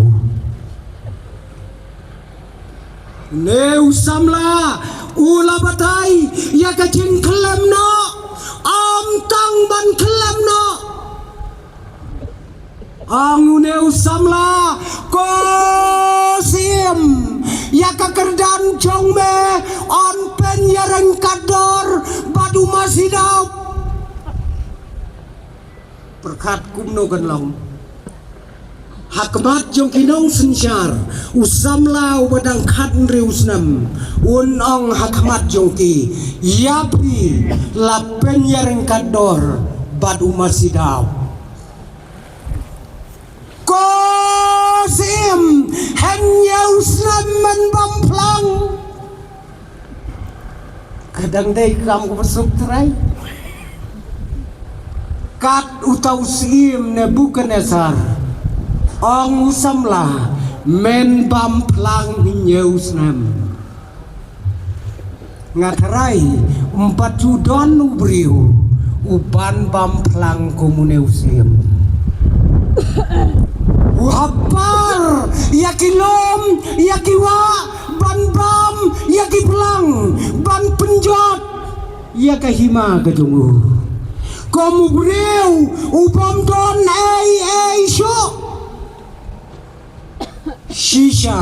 Une u samla u la batai ïa ka jingkhyllem noh, ym tang ban khyllem noh. Ong une u samla, ko Syiem, ïa ka kyrdan jong me yn pynïaryngkat dor bad u masi dap. Pyrkhat kumno kan long. Ha khmat jong ki nongsynshar, u samla uba dang khathynriew snem un ong ha khmat jong ki, ïa phi la pynïaryngkat dor bad u masi dap. Ko Syiem, hynñiew snem men bam phlang. Ka dang dei kam kaba suk Trai. Kat uta u syiem Nebukadnesar, ong u samla, men bam phlang hynñiew snem. Nga tharai ym pat ju don u briew uban bam phlang kum une u syiem. U hap par ïa ki lum, ïa ki wah, ban bam ïa ki phlang, ban pynjot ïa ka hima ka jong u. Kum u briew u bym don ei ei shuh. Shisha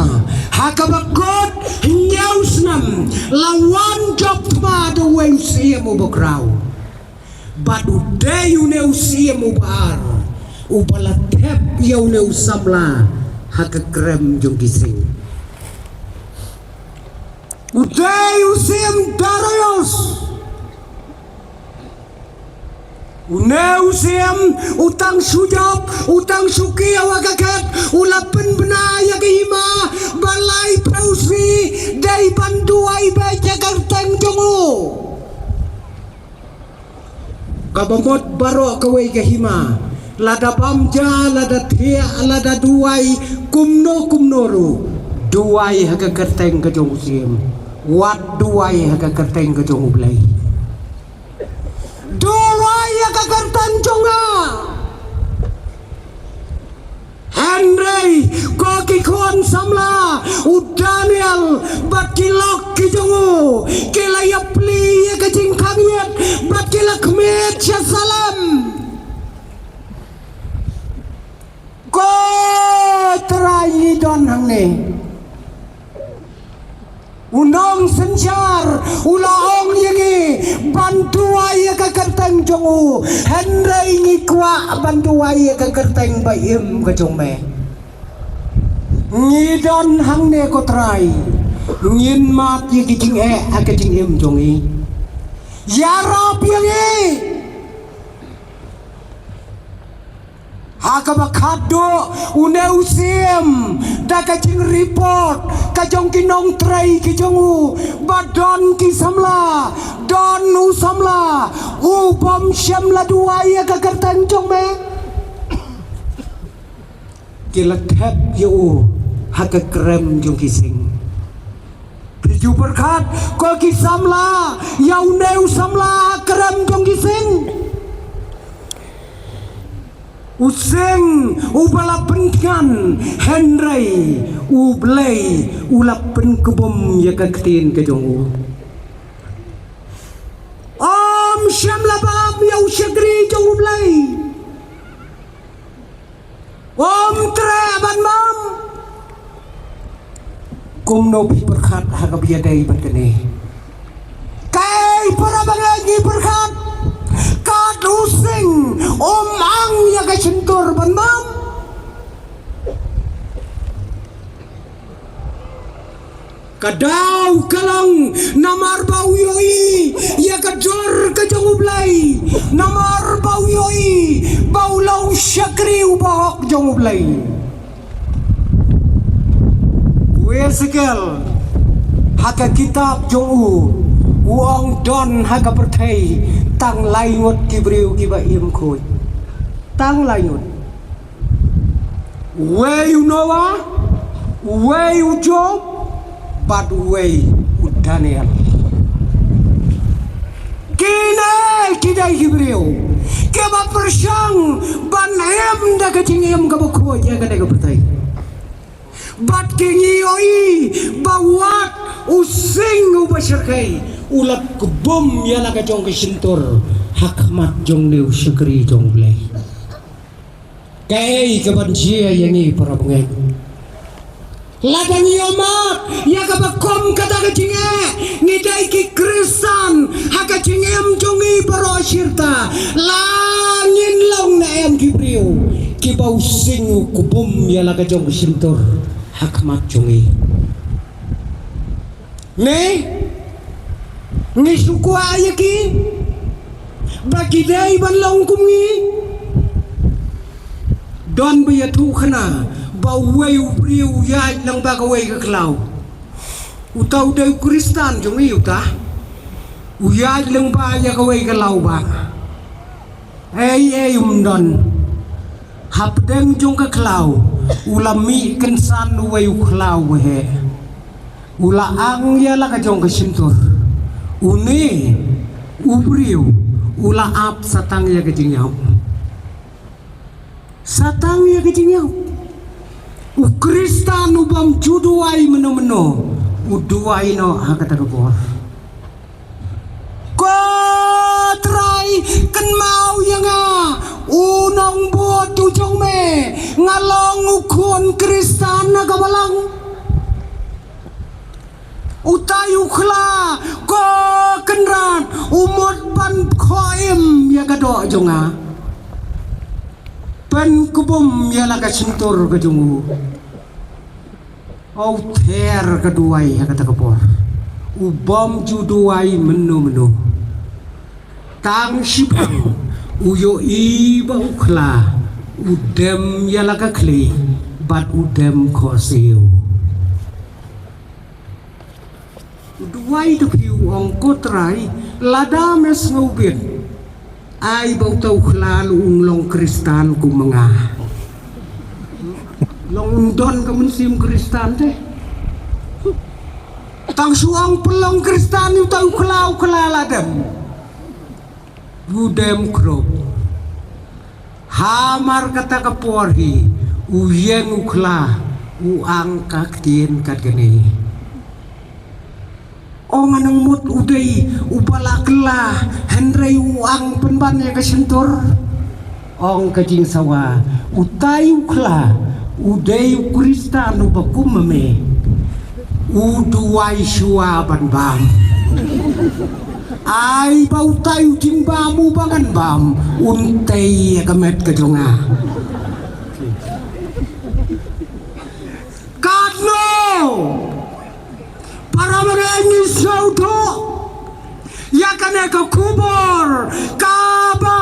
ha kaba kut hynñiew snem la wan jop thma da uwei u siem uba khraw. Bad u dei une u siem uba ar uba la thep ïa une u samla ha ka krem jong ki sing. U dei u siem Darius. Une u siem u tang shu jop, u tang shu kiew ha ka khet, u la pynbna ïa ka hima ba laiphew sngi dei ban duwai beit ïa ka kyrteng jong u. Kaba mut baroh kawei ka hima, lada bam ja, lada thiah, lada duwai kumno kumno ruh, duwai ha ka kyrteng ka jong u siem. Wat duwai ha ka kyrteng ka jong u Blei. Duwai ïa ka kyrteng jong nga. Hynrei ko ki khun samla u Daniel bad ki lok ki jong u ki la ïapli ïa ka jingkhang ïit bad ki la khmih sha Salem. Ko Trai, ngi don hangne. U nongsynshar u la ong ïa ngi ban duwai ïa ka kyrteng jong u, hynrei ngi kwah ban duwai ïa ka kyrteng ba im ka jong me. Ngi don hangne ko Trai, ngin mad ïa ki jingeh ha ka jingim jong ngi. Ïarap ïa ngi. Ha kaba khatduh une u siem da ka jingreport ka jong ki nongtrei ki jong u ba don ki samla, don u samla u bym shym la duwai ïa ka kyrteng jong me. Ki la thep ïa u ha ka krem jong ki sing. Phi ju pyrkhat ko ki samla ïa une u samla ha krem jong ki sing. U sing uba la pyntngan, hynrei u Blei u la pynkbum ïa ka ktien ka jong u. Ym shym la bam ïa u shakri jong u Blei. Ym treh ban bam. Kumno phi pyrkhat ha kaba ïadei bad kane? Kaei para bangeit ngi pyrkhat? Kat u sing um ang ïa ka shyntur ban bam. Ka daw ka long namar ba u ïohi ïa ka dur ka jong u Blei, namar ba u ïohi ba u long shakri uba hok jong u Blei. U Esekiel ha ka kitab jong u u ong don ha ka pyrthei tang lai ngut ki briew kiba im khuid. Tang lai ngut. Uwei u Noah, uwei u Job, bad uwei u Daniel. Kine ki dei ki briew kiba pyrshang ban im da ka jingim kaba khuid ïa kane ka pyrthei. Bad ki ngi ïohi ba wat u sing uba shyrkhei u la kbum ïa la ka jong ka shyntur ha khmat jong une u shakri jong u Blei. Kaei kaban jia ïa ngi para bangeit? Lada ngi ïohmat ïa kaba kum kata ka jingeh, ngi dei ki Khristan ha ka jingim jong ngi baroh shirta. La ngin long ne em ki briew kiba u sing u kbum ïa la ka jong ka shyntur ha khmat jong ngi? Ne ngi shu kwah ïa ki ba ki dei ban long kum ngi? Don ba ïathuh khana ba uwei u briew u ïaid lyngba kawei ka khlaw. Uta u dei u Khristan jong ngi uta. U ïaid lyngba ïa kawei ka khlaw ba ei ei um don. Hapdeng jong ka khlaw u la mih kynsan uwei u khlaw uba heh. U la ang ïa la ka jong ka shyntur. Une u briew u la ap sa tang ïa ka jingïap. Sa tang ïa ka jingïap. U Khristan u bym ju duwai mynno mynno u duwai noh ha kata ka por. Ko Trai, kynmaw Long u khun Khristan na ka balang. Utai u khla, ko Kynrad, u mut ban khoh im ïa ka doh jong nga. Pynkbum ïa la ka shyntur ka jong u. U ther ka duwai ha kata ka por. U bym ju duwai mynno mynno. Tang shipang u ïohi ba u khla u dem ïa la ka khlieh bad u dem khohsiew. U duwai da phi, u ong, ko Trai, lada me sngewbit, ai ba utai u khla un long Khristan kum ma nga. Long un don ka mynsiem Khristan te. Tang shu ong pynlong Khristan utai u khla, u khla la dem. U dem khrop. Hamar kata ka por hi, u ïeng u khla, u ang ka ktien kat kane. Ong, nga nang mut u dei uba la khla, hynrei u ang pynban ïa ka shyntur. Ong ka jingsawa, utai u khla u dei u Khristan uba kum ma me. U duwai shuwa ban bam. Ai ba utai u jingbam uba ngan bam un tei ïa ka met ka jong nga. Katno para bangeit ngi sngewthuh ïa kane ka khubor kaba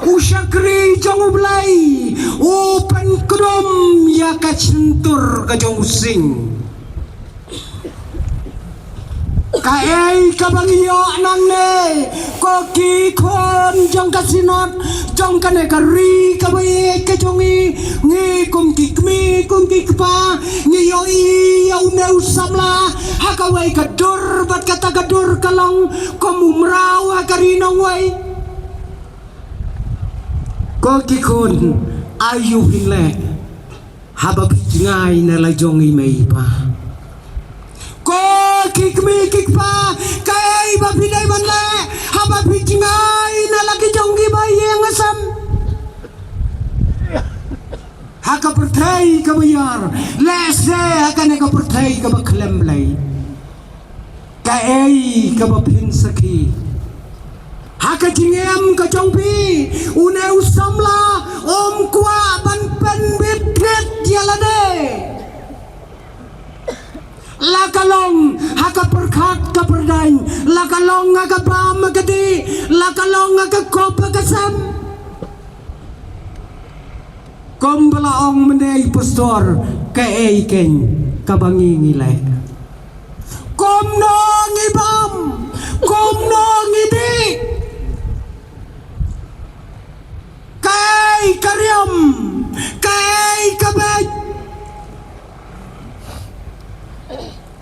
u shakri jong U Blei u pynkdum ïa ka shyntur ka jong u sing. Kaei kaba ngi ïoh nangne, ko ki khun jong ka Synod jong kane ka ri kaba ïeit ka jong ngi, ngi kum ki kmie kum ki kpa ngi ïohi ïa une u samla ha kawei ka dur bad kata ka dur ka long kum u mraw ha ka ri nongwei. Ko ki khun, aïu phin leh haba phi jngai na la jong i mei i pa? Ko ki kmie ki kpa, kaei ba phi dei ban leh haba phi jngai na la ki jong ki ba ïeng ha sem? Ha ka pyrthei kaba ïar, lehse ha kane ka pyrthei kaba khlem Blei, kaei kaba phin sakhi? Ha ka jingim ka jong phi, une u samla um kwah ban pynbit ngeit ïa lade. La ka long ha ka pyrkhat ka pyrdaiñ, la ka long ha ka bam ka dih, la ka long ha ka kop ka sem. Kumba la ong mynne i pastor, kaei keiñ kaba ngi ngi leh? Kumno ngi bam? Kumno ngi dih? Kaei ka riam? Kaei ka beit?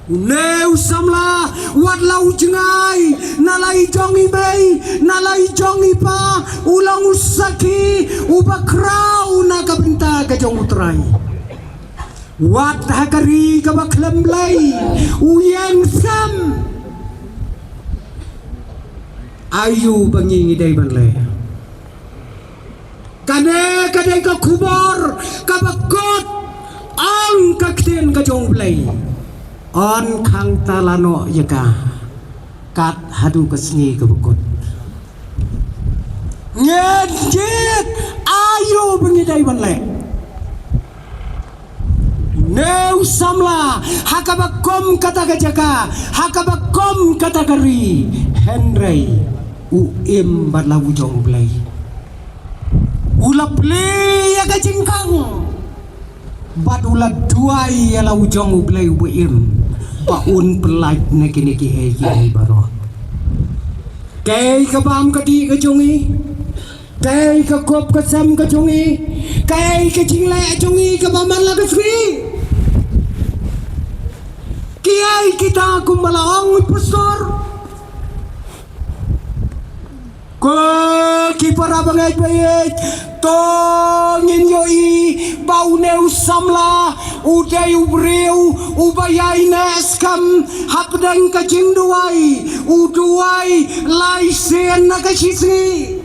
Une u samla, wat la u jngai na la i jong i mei, na la i jong i pa, u long u sakhi uba khraw na ka bynta ka jong U Trai. Wat ha ka ri kaba khlem Blei u ïeng sem. Aïu ba ngi ngi dei ban leh? Kane ka dei ka khubor kaba kut, ong ka ktien ka jong U Blei. Yn khang ta la noh ïa ka kat haduh ka sngi kaba kut. Ngin jied, aïu ba ngi dei ban leh? Une u samla ha kaba kum kata ka jaka, ha kaba kum kata ka ri, hynrei u im bad la u jong U Blei. U la plie ïa ka jingkhang bad u la duwai ïa la u jong U Blei uba im ba un pyllait na kine kiei kiei baroh. Kaei ka bam ka dih ka jong ngi? Kaei ka kop ka sem ka jong ngi? Kaei ka jingleh jong ngi kaba man la ka sngi? Kiei kita kumba la ong i pastor? Ko ki para bangeit ba ïeit, to ngin ïohi ba une u samla u dei u briew uba ïaineh skhem hapdeng ka jingduwai, u duwai lai sien na ka shisngi.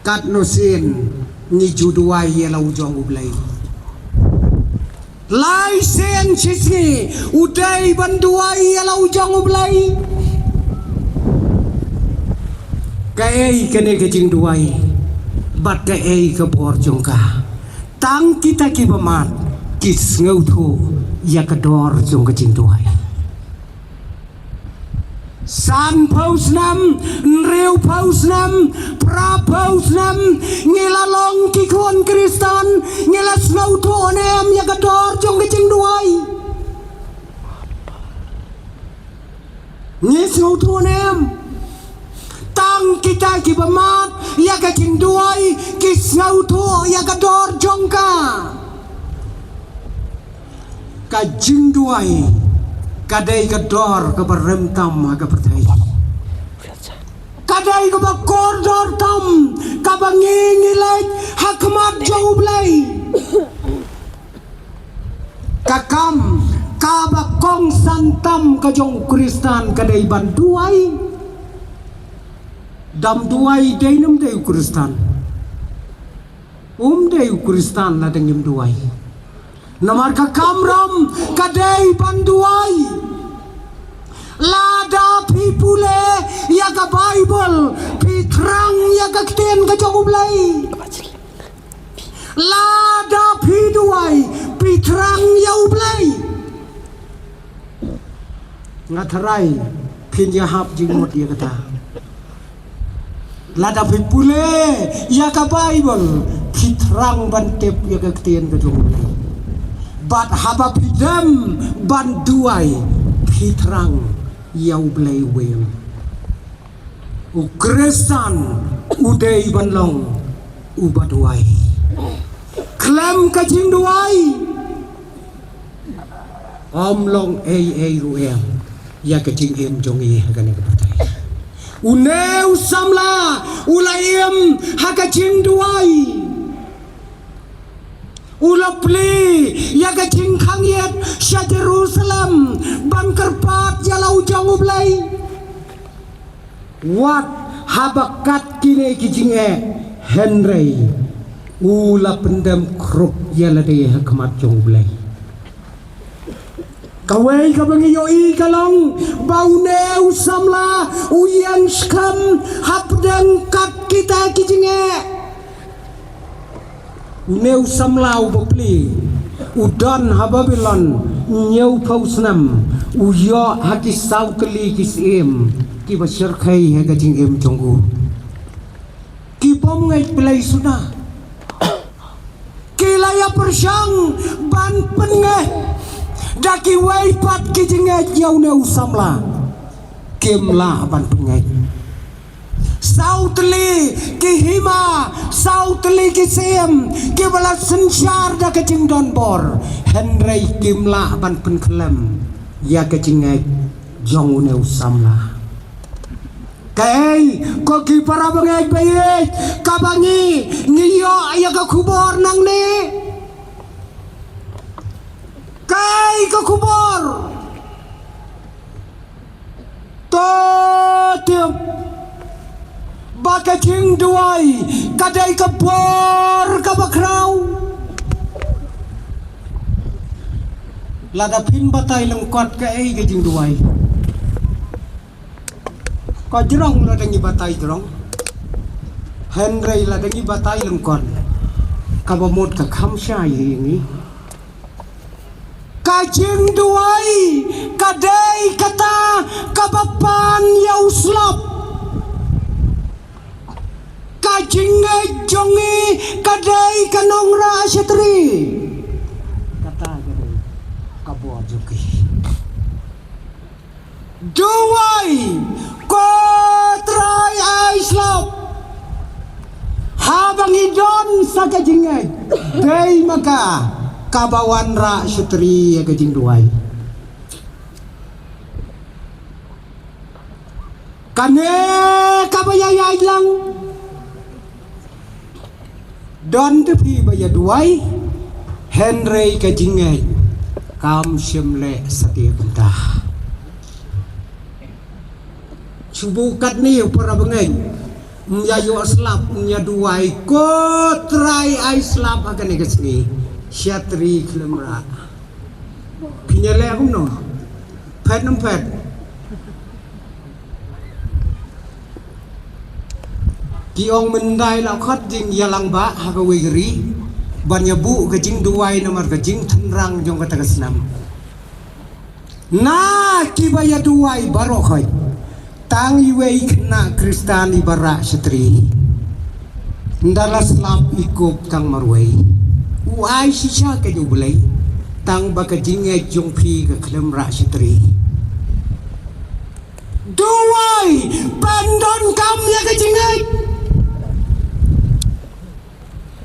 Katno sien Ngi ju duwai ïa la u jong U Blei. Lai sien shisngi u dei ban duwai ïa la u jong U Blei. Kaei kane ka jingduwai bad kaei ka bor jong ka? Tang kita kiba mad ki sngewthuh ïa ka dor jong ka jingduwai. Sanphew snem, hynriewphew snem, phraphew snem, ngi la long ki khun Khristan, ngi la sngewthuh ne em ïa ka dor jong ka jingduwai? Ngi sngewthuh ne em? Tang kita kiba mad ïa ka jingduwai ki sngewthuh ïa ka dor jong ka. Ka jingduwai ka dei ka dor kaba rem tam ha ka pyrthei. Ka dei kaba kordor tam kaba ngi ngi leit ha khmat jong U Blei. Ka kam kaba kongsan tam ka jong u Khristan ka dei ban duwai. Dam duwai dei nam dei u Khristan. Um dei u Khristan lada ngim duwai. Namar ka kamram ka dei ban duwai. Lada phi pule ïa ka Baibl, phi thrang ïa ka ktien ka jong U Blei. Lada phi duwai, phi thrang ïa U Blei. Nga tharai phin ïahap jingmut ïa kata. Lada phi pule ïa ka Baibl, phi thrang ban tip ïa ka ktien ka jong U Blei. Bad haba phi dem ban duwai, phi thrang ïa U Blei wei. U Khristan u dei ban long uba duwai. Khlem ka jingduwai, ym long ei ei ruh em ïa ka jingim jong ngi ha kane ka pyrthei. Une u samla u la im ha ka jingduwai. U la plie ïa ka jingkhang ïit sha Jerusalem ban kyrpad ïa la u jong U Blei. Wat haba kat kine ki jingeh, hynrei u la pyndem khrup ïa lade ha khmat jong U Blei. Kawei kaba ngi ïohi ka long ba une u samla u ïeng skhem hapdeng kat kita ki jingeh. Une u samla uba plie u don ha Babilon hynñiewphew snem, u ïoh ha ki saw tylli ki syiem kiba shyrkhei ha ka jingim jong u. Ki bym ngeit Blei suda. Ki la ïa pyrshang ban pynngeit da kiwei pat ki jingngeit ïa une u samla. Kim lah ban pynngeit. Saw tylli ki hima, saw tylli ki syiem kiba la synshar da ka jingdonbor, hynrei kim lah ban pynkhlem ïa ka jingngeit jong une u samla. Kaei ko ki para bangeit ba ïeit, kaba ngi ngi ïoh ïa ka khubor nangne? Kaei ka khubor? To tip ba ka jingduwai ka dei ka bor kaba khraw. Lada phin batai lyngkot, kaei ka jingduwai? Ka jrong lada ngi batai jrong. Hynrei lada ngi batai lyngkot, kaba mut ka kham shai ïa ngi. Ka jingduwai ka dei kata kaba pan ïa u slap. Ka jingngeit jong ngi ka dei ka nongrah shatri. Kata ka dei ka bor jong ki. Duwai, ko Trai ai slap. Haba ngi don sa ka jingngeit, dei ma ka kaba wanrah shatri ïa ka jingduwai. Kane kaba ïa ïaid lang. Don te phi ba ïa duwai, hynrei ka jingngeit kam shym leh satia kumta. Shu buh katne, para bangeit. Ïa ïoh slap, ïa duwai, ko Trai ai slap ha kane ka sngi. Shatri khlem rah. Phi ïa leh kumno? Phet nam phet. Ki ong myndai la khot jingïalang ba ha kawei ka ri ban ïa buh ka jingduwai namar ka jingtynrang jong kata ka snam. Na kiba ïa duwai baroh khoit. Tang iwei khynnah Khristan iba rah shatri. Nda la slap i kup tang marwei. U ai shisha ka jong U Blei. Tang ba ka jingngeit jong phi ka khlem rah shatri. Duwai ban donkam ïa ka jingngeit.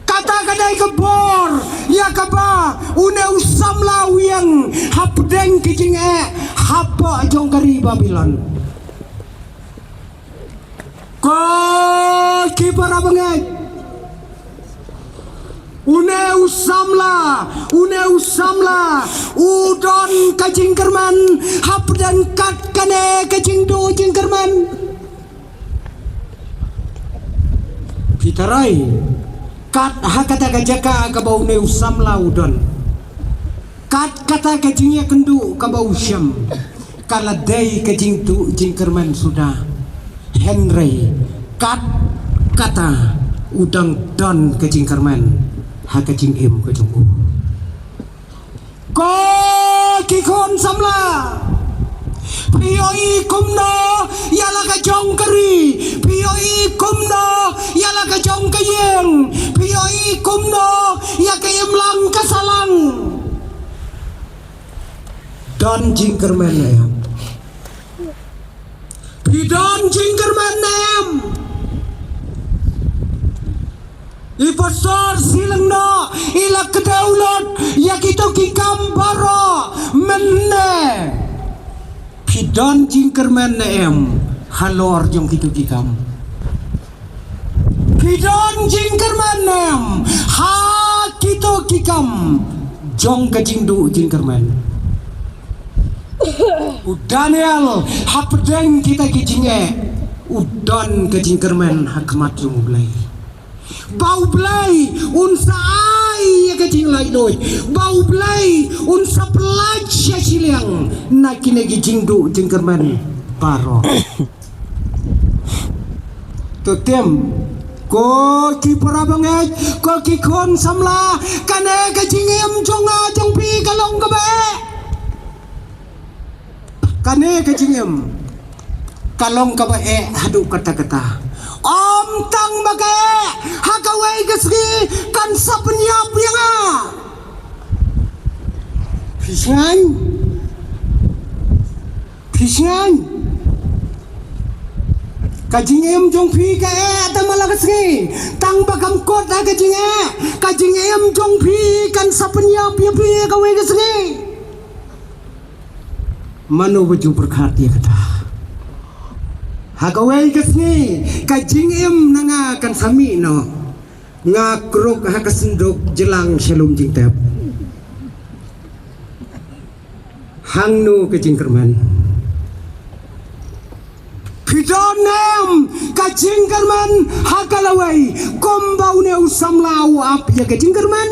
Kata ka dei ka bor ïa kaba une u samla u ïeng hapdeng ka jingeh hapoh jong ka ri Babilon. Ko ki para bangeit, une u samla, une u samla u don ka jingkyrmen hapdeng kat kane ka jingduh jingkyrmen. Phi tharai kat ha kata ka jaka kaba une u samla u don, kat kata ka jingïakynduh kaba u shem, ka la dei ka jingduh jingkyrmen suda. Hynrei kat kata u dang don ka jingkyrmen ha ka jingim ka jong u. Ko ki khun samla, phi ïohi kumno ïa la ka jong ka ri, phi ïohi kumno ïa la ka jong ka ïing, phi ïohi kumno ïa ka imlang ka sahlang. Don jingkyrmen ne em? Phi don jingkyrmen ne em? I pastor shiliang noh, i la kdew lut ïa kito ki kam baroh mynne. Phi don jingkyrmen ne em halor jong kito ki kam? Phi don jingkyrmen ne em ha kito ki kam jong ka jingduh jingkyrmen? U Daniel hapdeng kita ki jingeh u don ka jingkyrmen ha khmat jong U Blei. Ba U Blei un sa ai ïa ka jinglaitluid. Ba U Blei un sa pyllait sha shiliang na kine ki jingduh jingkyrmen baroh. To tem, ko ki para bangeit, ko ki khun samla, kane ka jingim jong nga jong phi ka long kaba eh. Kane ka jingim ka long kaba eh haduh katta katta. Ym tang ba ka eh, ha kawei ka sngi kan sa pynïap ïa nga. Phi sngew? Phi sngew? Ka jingim jong phi ka eh tang ma la ka sngi. Tang ba kam kut ha ka jingeh, ka jingim jong phi kan sa pynïap ïa phi ha kawei ka sngi. Mano ba ju pyrkhat ïa kata? Ha kawei ka sngi ka jingim na nga kan sa mih noh. Nga kruk ha ka synduk jlang sha lum jingtep. Hangno ka jingkyrmen? Phi don ne em ka jingkyrmen ha ka lawei kumba une u samla u ap ïa ka jingkyrmen?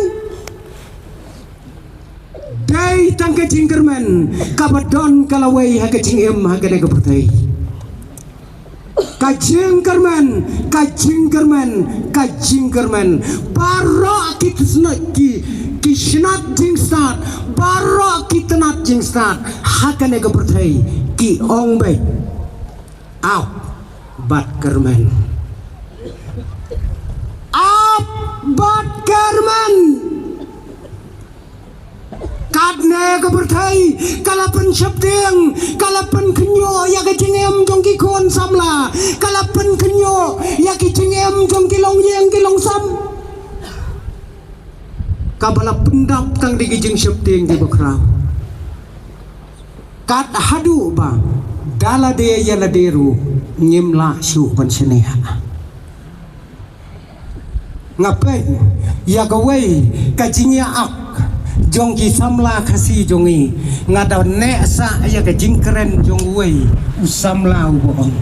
Dei tang ka jingkyrmen kaba don ka lawei ha ka jingim ha kane ka pyrthei. Ka jingkyrmen, ka jingkyrmen, ka jingkyrmen. Baroh ki tnat, ki, ki tnat jingstad, baroh ki tnat jingstad ha kane ka pyrthei ki ong beit, ap bad kyrmen. Ap bad kyrmen. Katne ka pyrthei ka la pynsheptieng, ka la pynkhynñiuh ïa ka jingim jong ki khun samla, ka la pynkhynñiuh ïa ki jingim jong ki longïing ki longsam. Kaba la pyndap tang da ki jingsheptieng kiba khraw. Kat haduh ba da lade ïa lade ruh ngim lah shuh ban shaniah. Nga peit ïa kawei ka jingïa ak jong ki samla Khasi jong ngi, nga da neh sah ïa ka jingkren jong uwei u samla uba ong,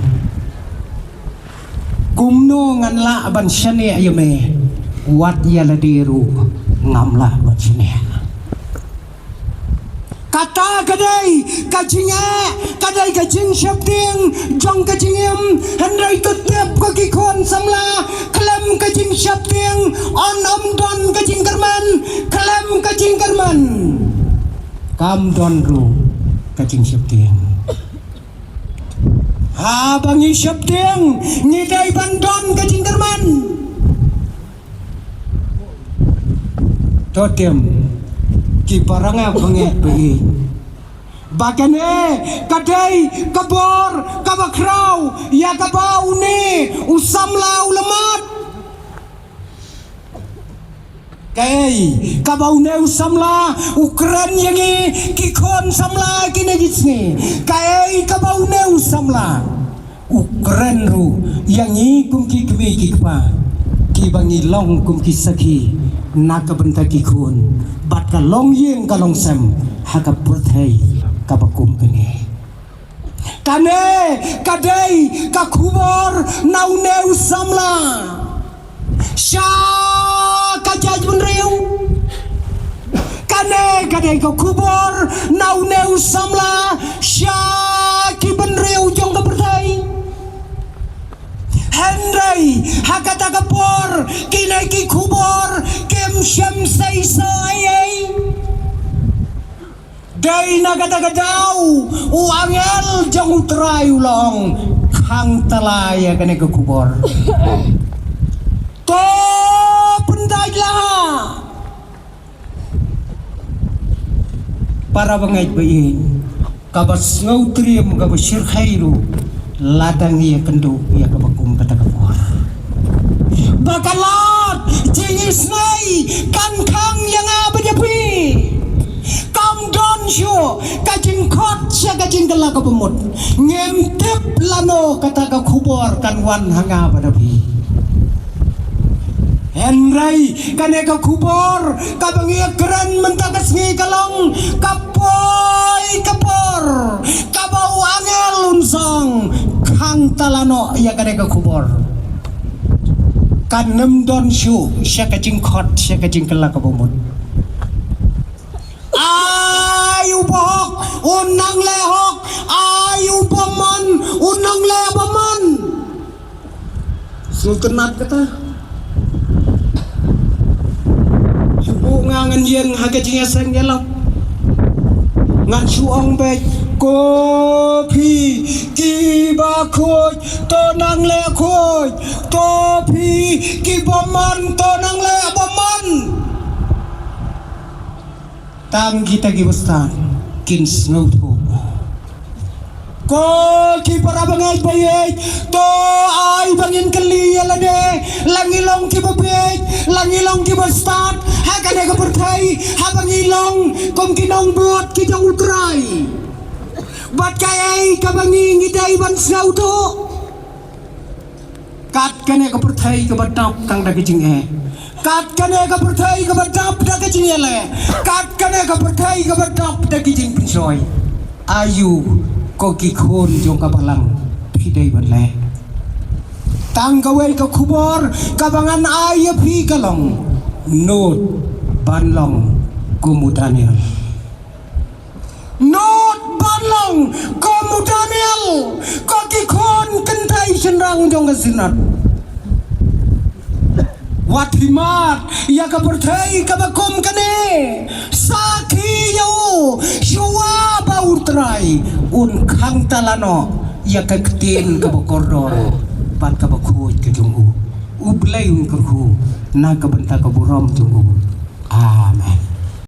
Kumno ngan lah ban shaniah ïa me, wat ïa lade ruh ngam lah ban shaniah. Kata ka dei ka jingeh, ka dei ka jingsheptieng jong ka jingim. Hynrei to tip ko ki khun samla, khlem ka jingsheptieng yn ym don ka jingkyrmen, khlem ka jingkyrmen kam don ruh ka jingsheptieng. Haba ngi sheptieng, ngi dei ban don ka jingkyrmen. To tip ki para bangeit ba ïeit, ba kane ka dei ka bor kaba khraw ïa kaba une u samla u la mad. Kaei kaba une u samla u kren ïa ngi ki khun samla kine ki sngi? Kaei kaba une u samla u kren ruh ïa ngi kum ki kmie ki kpa, kiba ngi long kum ki sakhi na ka bynta ki khun bad ka longïing ka longsem ha ka pyrthei kaba kum kane? Kane ka dei ka khubor na une u samla sha ka jaitbynriew. Kane ka dei ka khubor na une u samla sha ki bynriew jong ka pyrthei. Hynrei ha kata ka por kine ki khubor kim shym sei shuh ei ei. Dei na kata ka daw u angel jong U Trai u la ong, khang tala ïa kane ka khubor. To pyndait la ha. Para bangeit ba ïeit, kaba sngewtriem kaba shyrkhei ruh la dang ïakynduh ïa kaba kum kata ka por. Ba ka lad jingisynei kan khang ïa nga bad ïa phi. Kam don shuh ka jingkhot sha ka jingkylla kaba mut. Ngim tip lano kata ka khubor kan wan ha nga bad ha phi. Hynrei kane ka khubor kaba ngi ïa kren mynta ka sngi ka long ka poi ka por kaba u angel un song, khang tala noh ïa kane ka khubor. Kan ym don shuh sha ka jingkhot sha ka jingkylla kaba mut. Ai u bahok un nang leh hok, ai u bymman un nang leh bymman. Sngewtynnat kata. Shu buh nga ngan ïeng ha ka jingïaseng ïalap. Ngan shu ong beit, ko phi kiba khuid to nang leh khuid, to phi ki bymman to nang leh bymman. Tang kita kiba stad kin sngewthuh. Ko ki para bangeit ba ïeit, to ai ba ngin kylli ïa lade, la ngi long kiba bieit, la ngi long kiba stad ha kane ka pyrthei, haba ngi long kum ki nongbud ki jong U Trai. Bad kaei kaba ngi ngi dei ban sngewthuh? Kat kane ka pyrthei kaba dap tang da ka jingeh. Kat kane ka pyrthei kaba dap da ka jingïaleh. Kat kane ka pyrthei kaba dap da ka jingpynshoi. Aïu ko ki khun jong ka balang phi dei ban leh? Tang kawei ka khubor kaba ngan ai ïa phi ka long, nud ban long kum u Daniel. Nud ban long kum u Daniel, ko ki khun kynthei shynrang jong ka Synod. Wat hi mad ïa ka pyrthei kaba kum kane. Sakhi ïa u shuwa ba U Trai un khang tala noh ïa ka ktien kaba kordor bad kaba khuid ka jong u. U Blei un kyrkhu na ka bynta ka burom jong u.